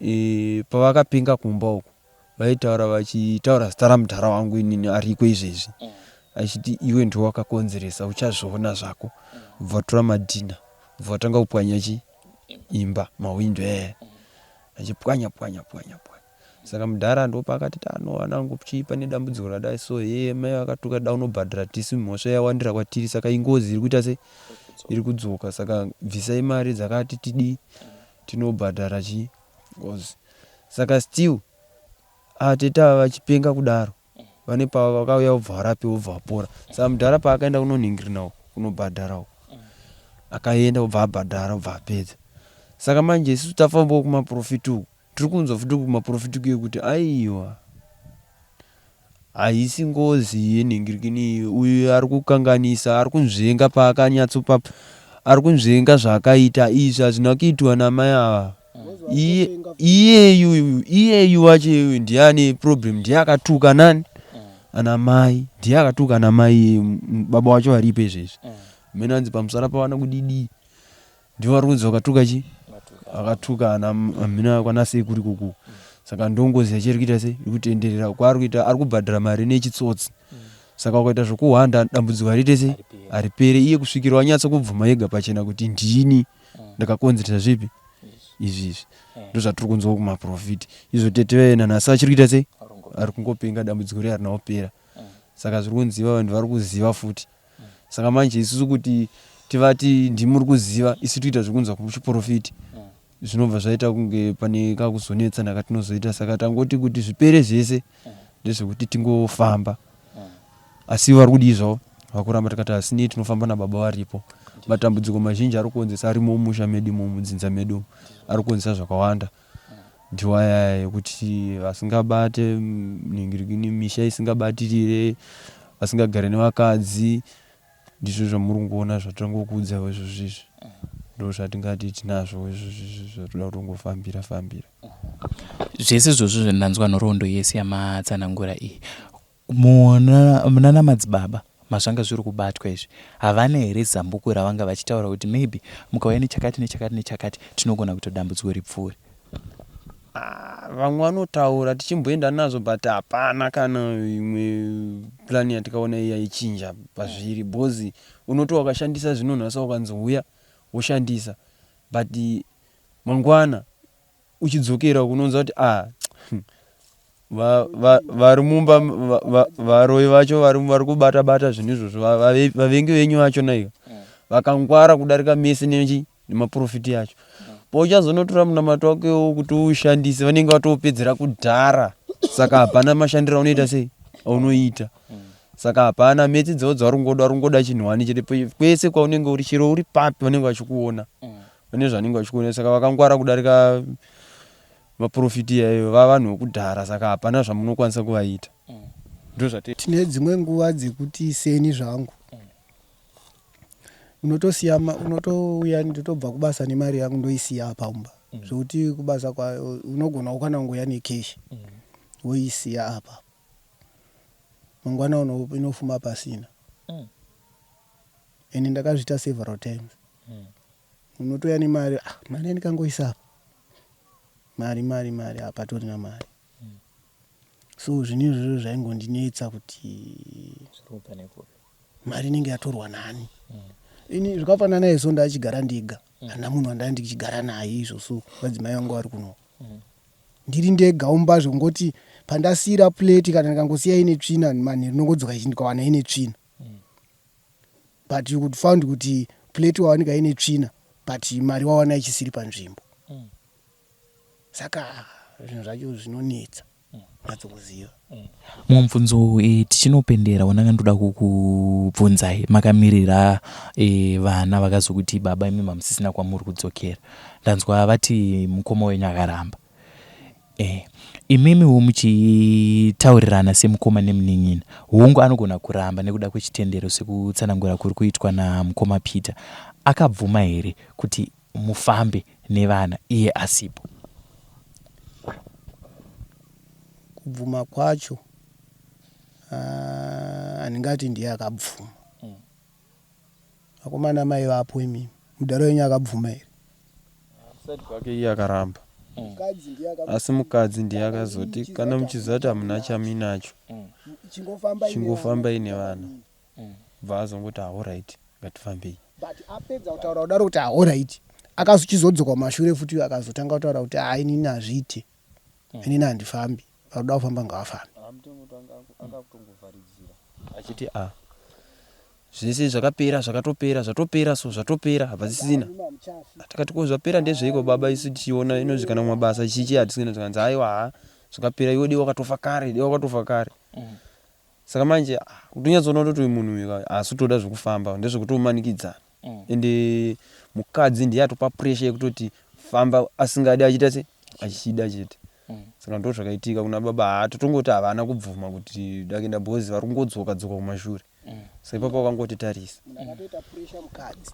e, pavakapenga kumba uku vaitaura vachitaura zita ramudhara wangu inini ariko izvezvi achiti iwe ndiwe wakakonzeresa uchazviona zvako ubva watora madhina ubva watanga kupwanya chi imba mahwindo ee achipwanya pwanya pwanya pwanya. Saka mudhara ndopaakati tano vanangu chii pane dambudziko radai so hee mai vakatuka da unobhadhara tisu mhosva yawandira kwatiri saka ingozi iri kuita sei iri kudzoka saka bvisai mari dzakati tidii tinobhadhara chii ngozi. Saka still atete ava vachipenga kudaro vane pavakauya vobva varapiwa vobva vapora. Saka mudhara paakaenda kunonhingirina uko kunobhadhara uko akaenda obva abhadhara obva apedza. Saka manje isusu tafambawo kumaprofiti uku tiri kunzwa futi kumaprofiti kuye kuti aiwa haisi ngozi yenhingirikini iyi uyu ari kukanganisa ari kunzvenga paakanyatso ari kunzvenga zvaakaita izvi hazvina kuitwa namai ava iye iyeyu uyu iyeyu wacho iyeyu ndiye ane problem ndiye akatuka nani ana mai ndiye akatuka ana mai baba wacho varipo izvezvi mene anzi pamusara pavana kudidii ndivo vari kunzi vakatuka chi vakatuka ana mhina kwana sekuru ikoko saka ndongozi yacho iri kuita sei iri kutenderera kwaari kuita ari kubhadhara mari nechitsotsi saka ukaita zvokuhwanda dambudziko hariite sei haripere iye kusvikira wanyatso kubvuma yega pachena kuti ndini ndakakonzeresa zvipi izvi izvi ndozvatiri kunzwa kumaprofiti izvo tete vaye nanhasi achiri kuita sei ari kungopenga dambudziko riye harina kupera saka zviri kunziva vanhu vari kuziva futi Saka manje isusu kuti tivati ndimuri kuziva isu toita zvekunzwa kuchiporofiti zvinobva zvaita kunge pane kakuzonetsana katinozoita saka tangoti kuti zvipere zvese ndezvekuti tingofamba asi vari kudii zvavo vakuramba tikati hasinei tinofamba nababa varipo matambudziko mazhinji ari kukonzesa arimo mumusha medu imomo mudzinza medu ari kukonzesa zvakawanda ndiwo ayaya ekuti vasingabate nhingirikini misha isingabatirire vasingagare nevakadzi ndizvo zvamuri kungoona zvatangokuudza izvozvo izvi ndo zvatingati tinazvo izvozvo izvi zvatoda kutongofambira fambira. Zvese izvozvo ndanzwa nhoroondo yese yamatsanangura iyi Munana madzibaba mazvanga zviri kubatwa izvi havana here zambuko ravanga vachitaura kuti maybe mukauya nechakati nechakati nechakati tinogona kuita dambudziko ripfuure. Ah, vamwe vanotaura tichimboenda nazvo but hapana kana imwe plan yatikaona iya ichinja pazviri because unoti wakashandisa zvino nhasi wakanzi huya woshandisa but mangwana uchidzokera unonzwa kuti ah vari mumba varoyi vacho vari kubata bata zvinhu izvozvo vavengi venyu vacho naika vakangwara kudarika mese nechi nemaprofiti acho pauchazonotora munamato wake kuti uushandise vanenge vatopedzera kudhara saka hapana mashandiro aunoita sei aunoita saka hapana metsi dzavo dzavari kungoda vari kungoda chinhu wani chete kwese kwaunenge uri chero uri papi vanenge vachikuona vane zvanenge vachikuona saka vakangwara kudarika maprofiti iyayo vavanhu vekudhara saka hapana zvamunokwanisa kuvaita ndozvati tine dzimwe nguva dzekuti seni zvangu unotosiya unotouya ndotobva kubasa nemari yangu ndoisiya apa mumba mm. zvekuti kubasa kwa unogona kana kungouya nekeshi mm. woisiya apa mangwana inofuma pasina mm. Ende ndakazviita several times. Unotouya nemari, ah, mari yandikangoisa apa. Mari, mari, mari, hapatorina mari. So zvinhu izvozvo zvaingondinetsa kuti mari inenge yatorwa nani. Ini zvakafanana izvo ndachigara ndega. Handina munhu wandanga ndichigara naye izvozvo vadzimai vangu vari kuno. Ndiri ndega umba zvekungoti pandasiira plate kana ndikangosiya ine tsvina manheru ndinongodzoka ndikawana ine tsvina. But you could found kuti plate wawanika ine tsvina but mari wawana ichisiri panzvimbo. Saka zvinhu zvacho zvinonetsa kunyatsokuziva. Mumwe mubvunzo e, tichinopendera wandanga ndoda kukubvunzai makamirira e, vana vakazokuti baba imi mamusisina kwamuri kudzokera ndanzwa vati mukoma wenyu akaramba Eh, imimiwo muchitaurirana semukoma nemunin'ina, hongu anogona kuramba nekuda kwechitendero sekutsanangura kuri kuitwa namukoma Peter. Akabvuma here kuti mufambe nevana iye asipo? Kubvuma kwacho ah, handingati ndiye akabvuma. Akomana mai vapo imimi. Mudhara wenyu akabvuma here? Side kwake iye akaramba. Asi mukadzi ndiye akazoti kana muchiziva kuti hamuna chamuinacho chingofambai nevana. Bva azongoti ahoraiti ngatifambei. But apedza kutaura kudaro kuti ahoraiti akazochizodzoka kumashure futi akazotanga kutaura kuti haa inini hazviite. Inini handifambi, varoda kufamba ngavafambe. Achiti a zvese zvakapera zvakatopera zvatopera so zvatopera hapasisina. Takati ko zvapera ndezveiko baba isu tichiona inozvi kana kumabasa chichi hatisina zvikanzi haiwa ha zvakapera iwe dei wakatofa kare dei wakatofa kare. Saka manje ah, kutonyatsoona kutoti uyu munhu uyu ka haasi kutoda zvekufamba ndezvekutomanikidzana. Ende mukadzi ndiye atopa pressure yekutoti famba asingadi achiita se achida chete. Saka ndo zvakaitika kuna baba haa totongoti havana kubvuma kuti dakuenda because vari kungodzoka dzoka kumashure. Saka ipapo vakangotitarisa. Munhu akatoita pressure mukadzi.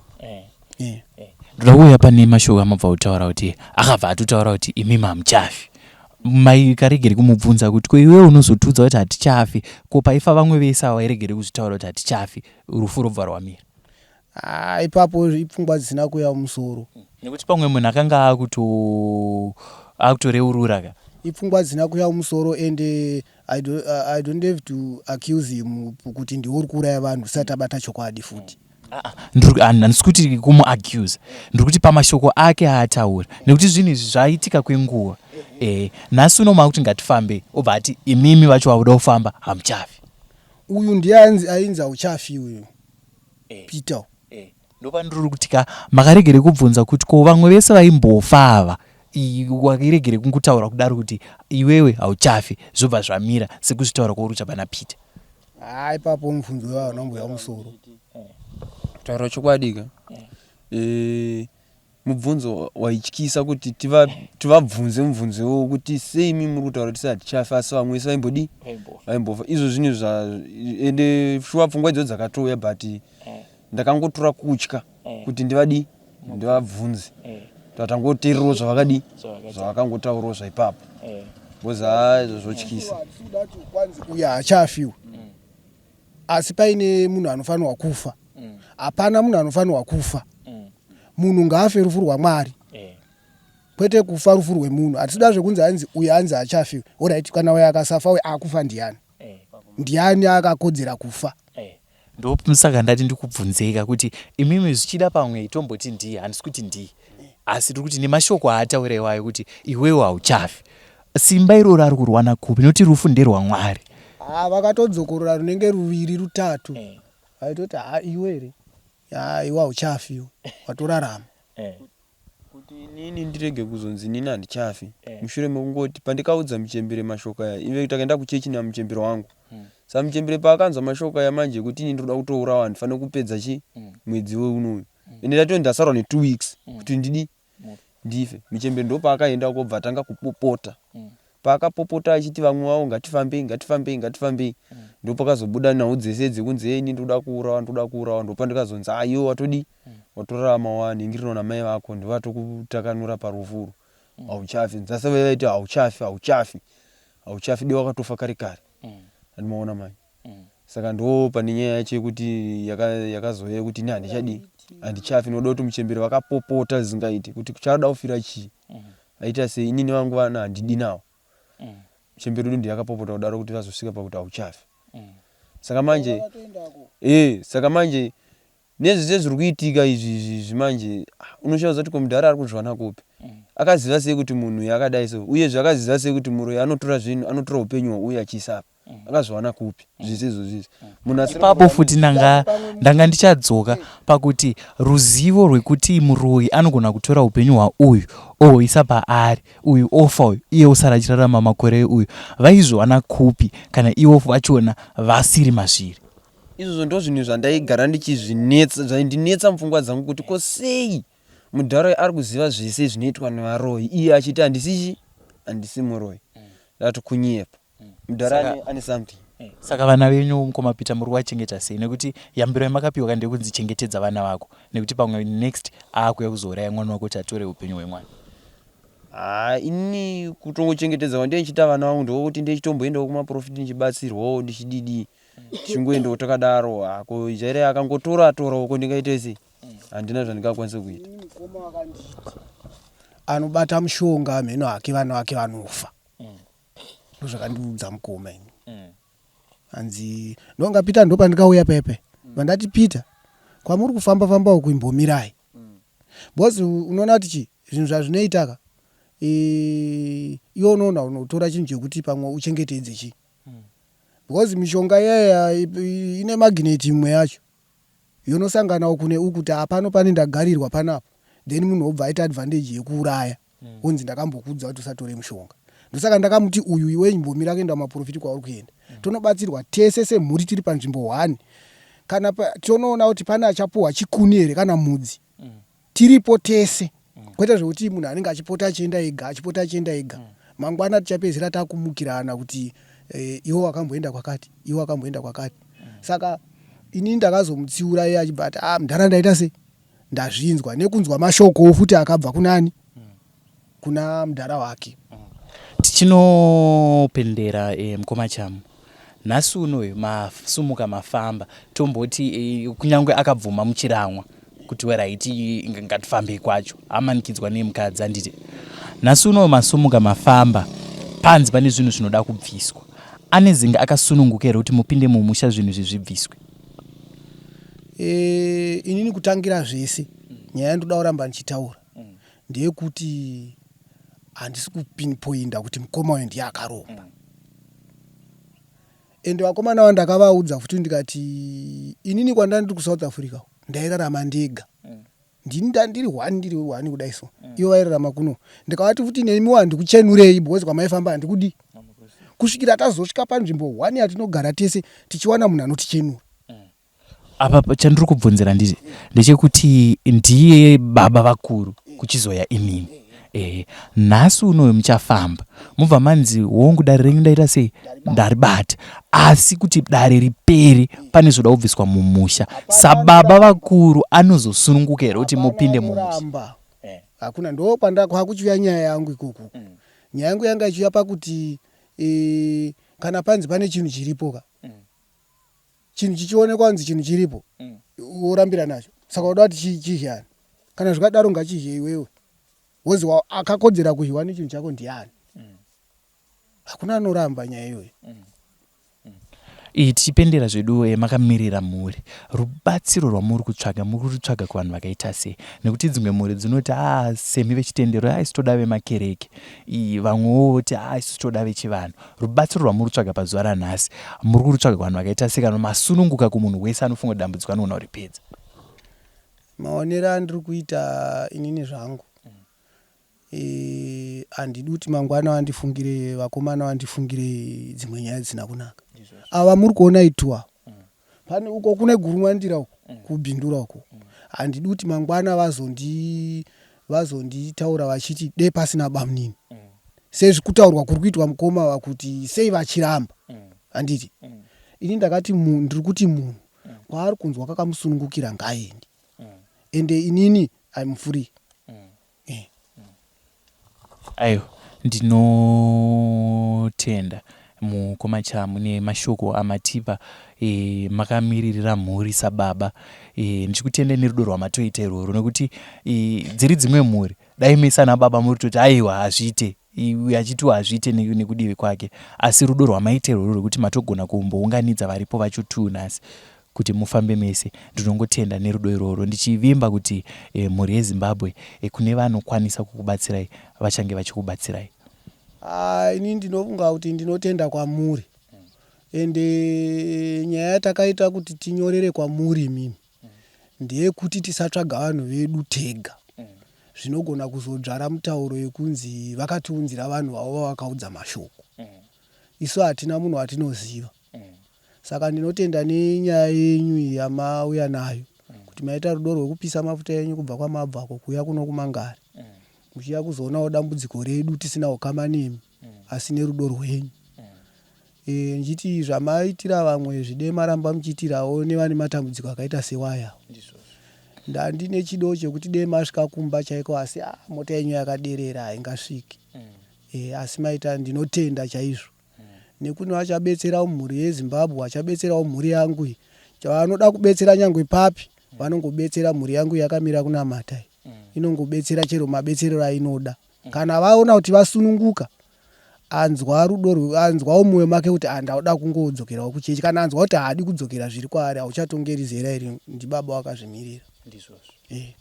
Ndoda kuuya pane mashoko amabva kutaura kuti akabva atotaura kuti imimi hamuchafi. Mai karegere kumubvunza kuti ko iwewe unozotiudza kuti hatichafi ko paifa vamwe vese ava wairegere kuzvitaura kuti hatichafi rufu robva rwamira. Haa ipapo ipfungwa dzisina kuuya mumusoro. Nekuti pamwe munhu akanga akuto akutoreurura ka. Ipfungwa dzisina kuuya mumusoro ende I don't, I don't have to accuse him kuti ndiwe uri kuuraya vanhu tisati tabata chokwadi futi. Handisi kuti kumuaccuse, ndiri kuti pamashoko ake aataura nekuti zvinhu izvi zvaitika kwenguva. Eh, nhasi uno makuti ngatifambei obva ati imimi vacho vakuda kufamba hamuchafi. Uyu ndiye ainzi hauchafi uyu. Peter. Ndopandiri kuti ka makaregere kubvunza kuti ko vamwe vese vaimbofa ava wakiregere kungutaura kudaro kuti iwewe hauchafi zvobva zvamira sekuzvitaura kwauri kuita pana Peter. Haa ipapo mubvunzo iwayo hauna kumboya musoro. Kutaura chokwadi ka eh, mubvunzo waityisa kuti tivabvunze mubvunzo iwowo kuti sei imi muri kutaura kuti hatichafi asi vamwe vese vaimbodii vaimbofa izvo zvinhu zva ende shuwa pfungwa idzo dzakatouya but eh. ndakangotora kutya eh. kuti ndivadii ndivabvunze eh. tatangoteererawo zvavakadii zvavakangotaurawo zvaipapo because haa izvo zvotyisa uyo haachafiwe mm. Asi paine munhu anofanirwa kufa. Hapana munhu anofanirwa kufa. Munhu ngaafe rufu rwaMwari. Kwete kufa rufu rwemunhu. Hatisi kuda zvekunzi hanzi uyu hanzi hachafi. Alright kana uyu akasafa uyu akufa ndiani? Ndiani akakodzera kufa? Ndosaka ndati ndikubvunzeka kuti imimi zvichida pamwe tomboti ndiye, handisi kuti ndiye. Asi tiri kuti nemashoko aataura iwayo kuti iwewe hauchafi. Simba iroro ari kurwana kupi nokuti rufu nderwaMwari. Haa vakatodzokorora runenge ruviri rutatu vaitoti haa iwe here haa iwe hauchafi iwe watorarama. Kuti inini ndirege kuzonzi inini handichafi mushure mekungoti pandikaudza muchembere mashoko aya ive takaenda kuchechi namuchembere wangu saka muchembere paakanzwa mashoko aya manje ekuti ini ndinoda kutourawa handifanire kupedza chi mwedzi unoyu ende ndato ndasarwa netwo weeks kuti ndidi ndife. Muchembere ndopaakaenda uko obva atanga kupopota. Paakapopota achiti vamwe vavo ngatifambei, ngatifambei, ngatifambei. Ndopakazobuda nhau dzese dzekunzi hey ini ndoda kuurawa, ndoda kuurawa. Ndopandikazonzi ah iwe watodii? Watorarama wanhingirirwa namai vako ndivatokutakanura parufu urwu. Hauchafi. Dzasa vaiti hauchafi, hauchafi. Hauchafi dai wakatofa kare kare. Handimaona manje. Saka ndo pane nyaya yacho yekuti yakazouya yekuti ini handichadii handichafi noda kuti muchembere vakapopota zvisingaiti kuti chaada kufira chii aita sei inini vangu vana handidi nawo muchembere wedu ndiye akapopota kudaro kuti vazosvika pakuti hauchafi saka manje eh saka manje Nezvese zviri kuitika izvi izvi izvi manje ah, unoshaya kuti ko mudhara ari kuzviwana kupi akaziva sei kuti munhu uyu akadai so uyezve akaziva sei kuti muroyi anotora zvinhu anotora upenyu hwauyu achiisa apa akazviwana kupi zvese izvozvo izvi munhu asiri Ipapo futi ndanga ndanga ndichadzoka pakuti ruzivo rwekuti muroyi anogona kutora upenyu hwauyu ohuisa paari uyu ofa uyu iye osara achirarama makore uyu vaizviwana kupi kana ivo vachona vasiri mazviri. Izvozvo ndozvinhu zvandaigara ndichizvinetsa zvaindinetsa mupfungwa dzangu kuti ko sei mudhara uyu ari kuziva zvese zvinoitwa nevaroyi iye achiti handisi chi handisi muroyi ndati kunyepa mudhara ane, ane something eh, saka vana venyu mukoma Peter muri kuvachengeta sei nekuti yambiro yamakapiwa ka ndeyekunzi chengetedza vana vako nekuti pamwe next aakuya kuzouraya mwana wako kuti atore upenyu hwemwana Haa ini kutongochengetedza kwandinenge ndichiita vana vangu ndokuti ndichitomboendawo kumaprofiti ndichibatsirwawo ndichididii tichingoendawo takadaro hako jaira akangotora atora uko ndingaite sei handina zvandingakwanise kuita. Mukoma wakanditi anobata mushonga mheno hake vana vake vanofa ndozvakandiudza mukoma ini hanzi ndonga Peter ndopandikauya pepe vandati Peter kwamuri kufamba famba uku imbomirai because unoona kuti chi zvinhu zvazvinoita ka. E, iwe unoona unotora chinhu chekuti pamwe uchengetedze chii because mishonga iyaya ine magineti imwe yacho yonosangana uku neuku kuti hapano pane ndagarirwa panapa then munhu obva aita advantage yekuuraya onzi ndakambokuudza kuti usatore mushonga ndosaka ndakamuti uyu iwe imbomira kuenda kumaprofiti kwauri kuenda tonobatsirwa tese semhuri tiri panzvimbo one kana tonoona kuti pane achapuhwa chikuni here kana mudzi tiripo tese kwete zvekuti munhu anenge achipota achienda ega achipota achienda ega mangwana tichapedzisira takumukirana kuti eh, iwe wakamboenda kwakati iwe wakamboenda kwakati saka inini ndakazomutsiura iye achibva ati ah mudhara ndaita sei ndazvinzwa nekunzwa mashokowo futi akabva kunani kuna mudhara wake. Tichinopendera eh, mukoma Chamu nhasi unoyu masumuka mafamba tomboti eh, kunyange akabvuma muchiramwa kuti weraiti ngatifambei kwacho amanikidzwa nemukadzi anditi nhasi unoyu masumuka mafamba panzi pane zvinhu zvinoda kubviswa anezinge akasununguka here kuti mupinde mumusha zvinhu izvi zvibviswe? E, inini kutangira zvese nyaya yandoda kuramba ndichitaura ndeyekuti handisi kupinpoinda kuti mukoma uyu ndiye akaromba ende vakomana va ndakavaudza futi ndikati inini kwandanga ndiri kusouth africa ndairarama ndega ndini ndandiri one ndiri one kudai so ivo vairarama kuno ndikavati futi nemiwo handikuchenurei because kwamaifamba handikudi kusvikira tazosvika panzvimbo one yatinogara tese tichiwana munhu anotichenura Apa chandiri kubvunzira nditi ndechekuti ndiye baba vakuru kuchizoya imimi ehe nhasi unoyu muchafamba mobva manzi hongu dare renyu ndaita sei ndaribata asi kuti dare ripere pane zvoda kubviswa mumusha sababa vakuru anozosununguka here kuti mupinde mumusha eh. Hakuna ndo kwakuchiuya nyaya yangu ikoko mm. Nyaya yangu yanga ichiuya pakuti e, kana panzi pane chinhu chiripo ka mm. Chinhu chichionekwa kunzi chinhu chiripo mm. Worambira nacho saka uda kuti chidye ani? Kana zvikadaro ngachidye iwewe wozi akakodzera kudyiwa nechinhu chako ndiani mm. Hakuna anoramba nyaya iyoyo mm. Iyi tichipendera zvedu eh, makamirira mhuri rubatsiro rwamuri kutsvaga muri kurutsvaga kuvanhu vakaita sei nekuti dzimwe mhuri dzinoti a ah, semi vechitendero a ah, isu toda vemakereke vamwewo voti a ah, isu toda vechivanhu Rubatsiro rwamuri kutsvaga pazuva ranhasi muri kurutsvaga kuvanhu vakaita sei kana masununguka kumunhu wese anofunga kuti dambudziko anoona kuripedza? Maonero andiri kuita inini zvangu handidi kuti mangwana vandifungire vakomana vandifungire dzimwe nyaya dzisina kunaka. Ava muri kuona itu ava pane uko kune gurumwandira uko kubhindura uko handidi kuti mangwana vazondi vazonditaura vachiti de pasina bamunini sezvikutaurwa kuri kuitwa mukoma ava kuti sei vachiramba handiti ini ndakati ndiri kuti munhu kwaari kunzwa kakamusunungukira ngaaende ende inini im free eh. Aiwa ndinotenda mukoma Chamu nemashoko amatipa e, makamiririra mhuri sababa e, ndichikutendai nerudo rwamatoita irworwo nekuti e, dziri dzimwe mhuri dai mese ana baba muri toti aiwa hazviite uyu achitiwo hazviite nekudivi kwake asi rudo rwamaita irworwo rwekuti matogona kumbounganidza varipo vacho two nhasi kuti mufambe mese ndinongotenda nerudo irworwo ndichivimba kuti eh, mhuri yezimbabwe eh, kune vanokwanisa kukubatsirai vachange vachikubatsirai Ah, ini ndinofunga kuti ndinotenda kwamuri ende nyaya yatakaita kuti tinyorere kwamuri imimi ndeyekuti tisatsvaga vanhu vedu tega zvinogona kuzodzvara mutauro yekunzi vakatiunzira vanhu vavo vavakaudza mashoko isu hatina munhu watinoziva Saka ndinotenda nenyaya yenyu iyi yamauya nayo kuti maita rudo rwekupisa mafuta enyu kubva kwamabvako kuuya kuno kuMangare muchiuya kuzoonawo dambudziko redu tisina ukama nemi asi nerudo rwenyu. E, ndichiti zvamaitira vamwe zvide maramba muchiitirawo nevane matambudziko akaita sewaya. Ndandine chido chekuti dei masvika kumba chaiko asi ah, mota yenyu yakaderera haingasviki. E, asi maita ndinotenda chaizvo. Nekune vachabetserawo mhuri yeZimbabwe vachabetserawo mhuri yangu iyi. Chavanoda kubetsera nyangwe papi vanongobetsera mhuri yangu yakamira kunamata iyi. Inongobetsera chero mabetserero ainoda. Kana vaona kuti vasununguka anzwa rudo anzwawo mumwoyo make kuti ah ndauda kungodzokerawo kuchechi kana anzwa kuti haadi kudzokera zviri kwaari hauchatongeri zera iri ndibaba wakazvimirira. Ndizvozvo. Eh.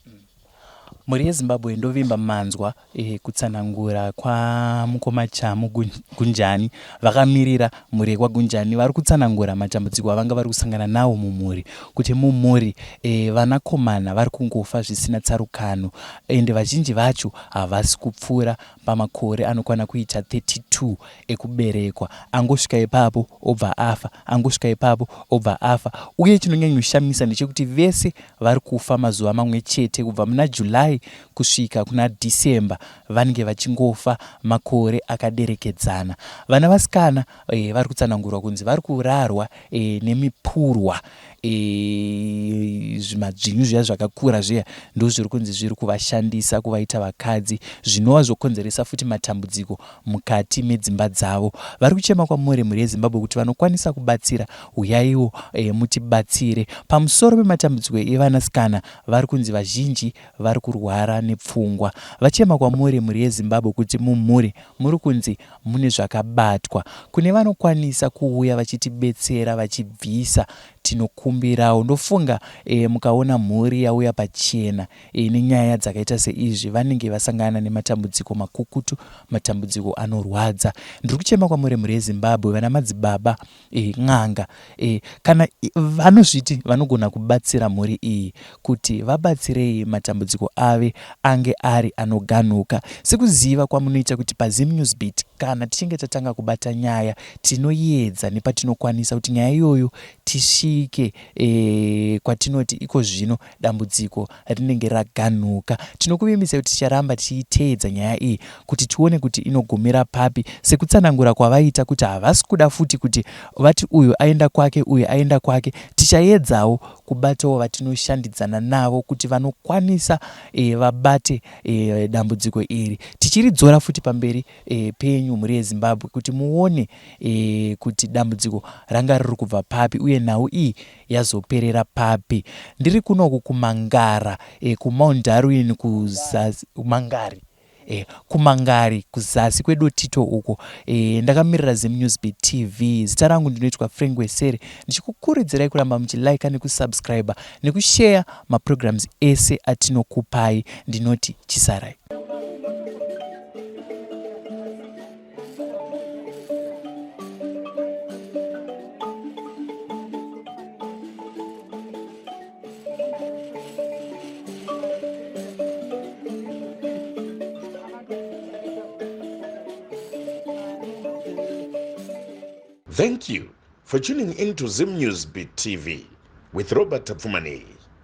Mhuri yeZimbabwe ndovimba manzwa e, kutsanangura kwamukoma Chamu Gunjani vakamirira mhuri yekwaGunjani vari kutsanangura matambudziko avanga vari kusangana nawo mumhuri kuti mumhuri e, vanakomana vari kungofa zvisina tsarukano ende vazhinji vacho havasi kupfuura pamakore anokwana kuita 32 ekuberekwa angosvika ipapo obva afa angosvika ipapo obva afa uye chinonyanyoshamisa ndechekuti vese vari kufa mazuva mamwe chete kubva muna July kusvika kuna December vanenge vachingofa makore akaderekedzana. Vana vasikana e, vari kutsanangurwa kunzi vari kurarwa e, nemipurwa e, zvimadzvinyu zviya zvakakura zviya ndozviri kunzi zviri kuvashandisa kuvaita vakadzi zvinova zvokonzeresa futi matambudziko mukati medzimba dzavo. Vari kuchema kwamuri mhuri yeZimbabwe kuti vanokwanisa kubatsira huyaiwo e, mutibatsire. Pamusoro pematambudziko evanasikana vari kunzi vazhinji vari kurwara nepfungwa. Vachema kwamuri mhuri yeZimbabwe kuti mumhuri muri kunzi mune zvakabatwa. Kune vanokwanisa kuuya vachitibetsera vachibvisa tinokumbirawo. Ndofunga e, mukaona mhuri yauya pachena e, nenyaya dzakaita seizvi vanenge vasangana nematambudziko makukutu, matambudziko anorwadza. Ndiri kuchema kwamuri mhuri yeZimbabwe vana madzibaba e, n'anga e, kana vanozviti vanogona kubatsira mhuri iyi kuti vabatsirei matambudziko ave ange ari anoganhuka sekuziva kwamunoita kuti paZim News Beat kana tichinge tatanga kubata nyaya tinoyedza nepatinokwanisa kuti nyaya iyoyo tisvike e, kwatinoti iko zvino dambudziko rinenge raganhuka. Tinokuvimbisai kuti ticharamba tichiiteedza nyaya iyi kuti tione kuti inogumira papi sekutsanangura kwavaita kuti havasi kuda futi kuti vati uyu aenda kwake uyu aenda kwake. Tichaedzawo kubatawo vatinoshandidzana navo kuti vanokwanisa e, vabate e, dambudziko iri tichiridzora futi pamberi e, penyu mhuri yeZimbabwe kuti muone e, kuti dambudziko ranga riri kubva papi uye nhau iyi yazoperera papi. Ndiri kunoku kuMangara e, kuMount Darwin kuzasi Mangari e, kuMangari kuzasi kweDotito uko e, ndakamirira Zim News Beat TV. Zita rangu ndinoitwa Frank Wesere ndichikukuridzirai kuramba muchilika nekusubscribe nekusheya maprograms ese atinokupai. Ndinoti chisarai. Thank you for tuning in to Zim News Beat TV with Robert Tapfumaneyi.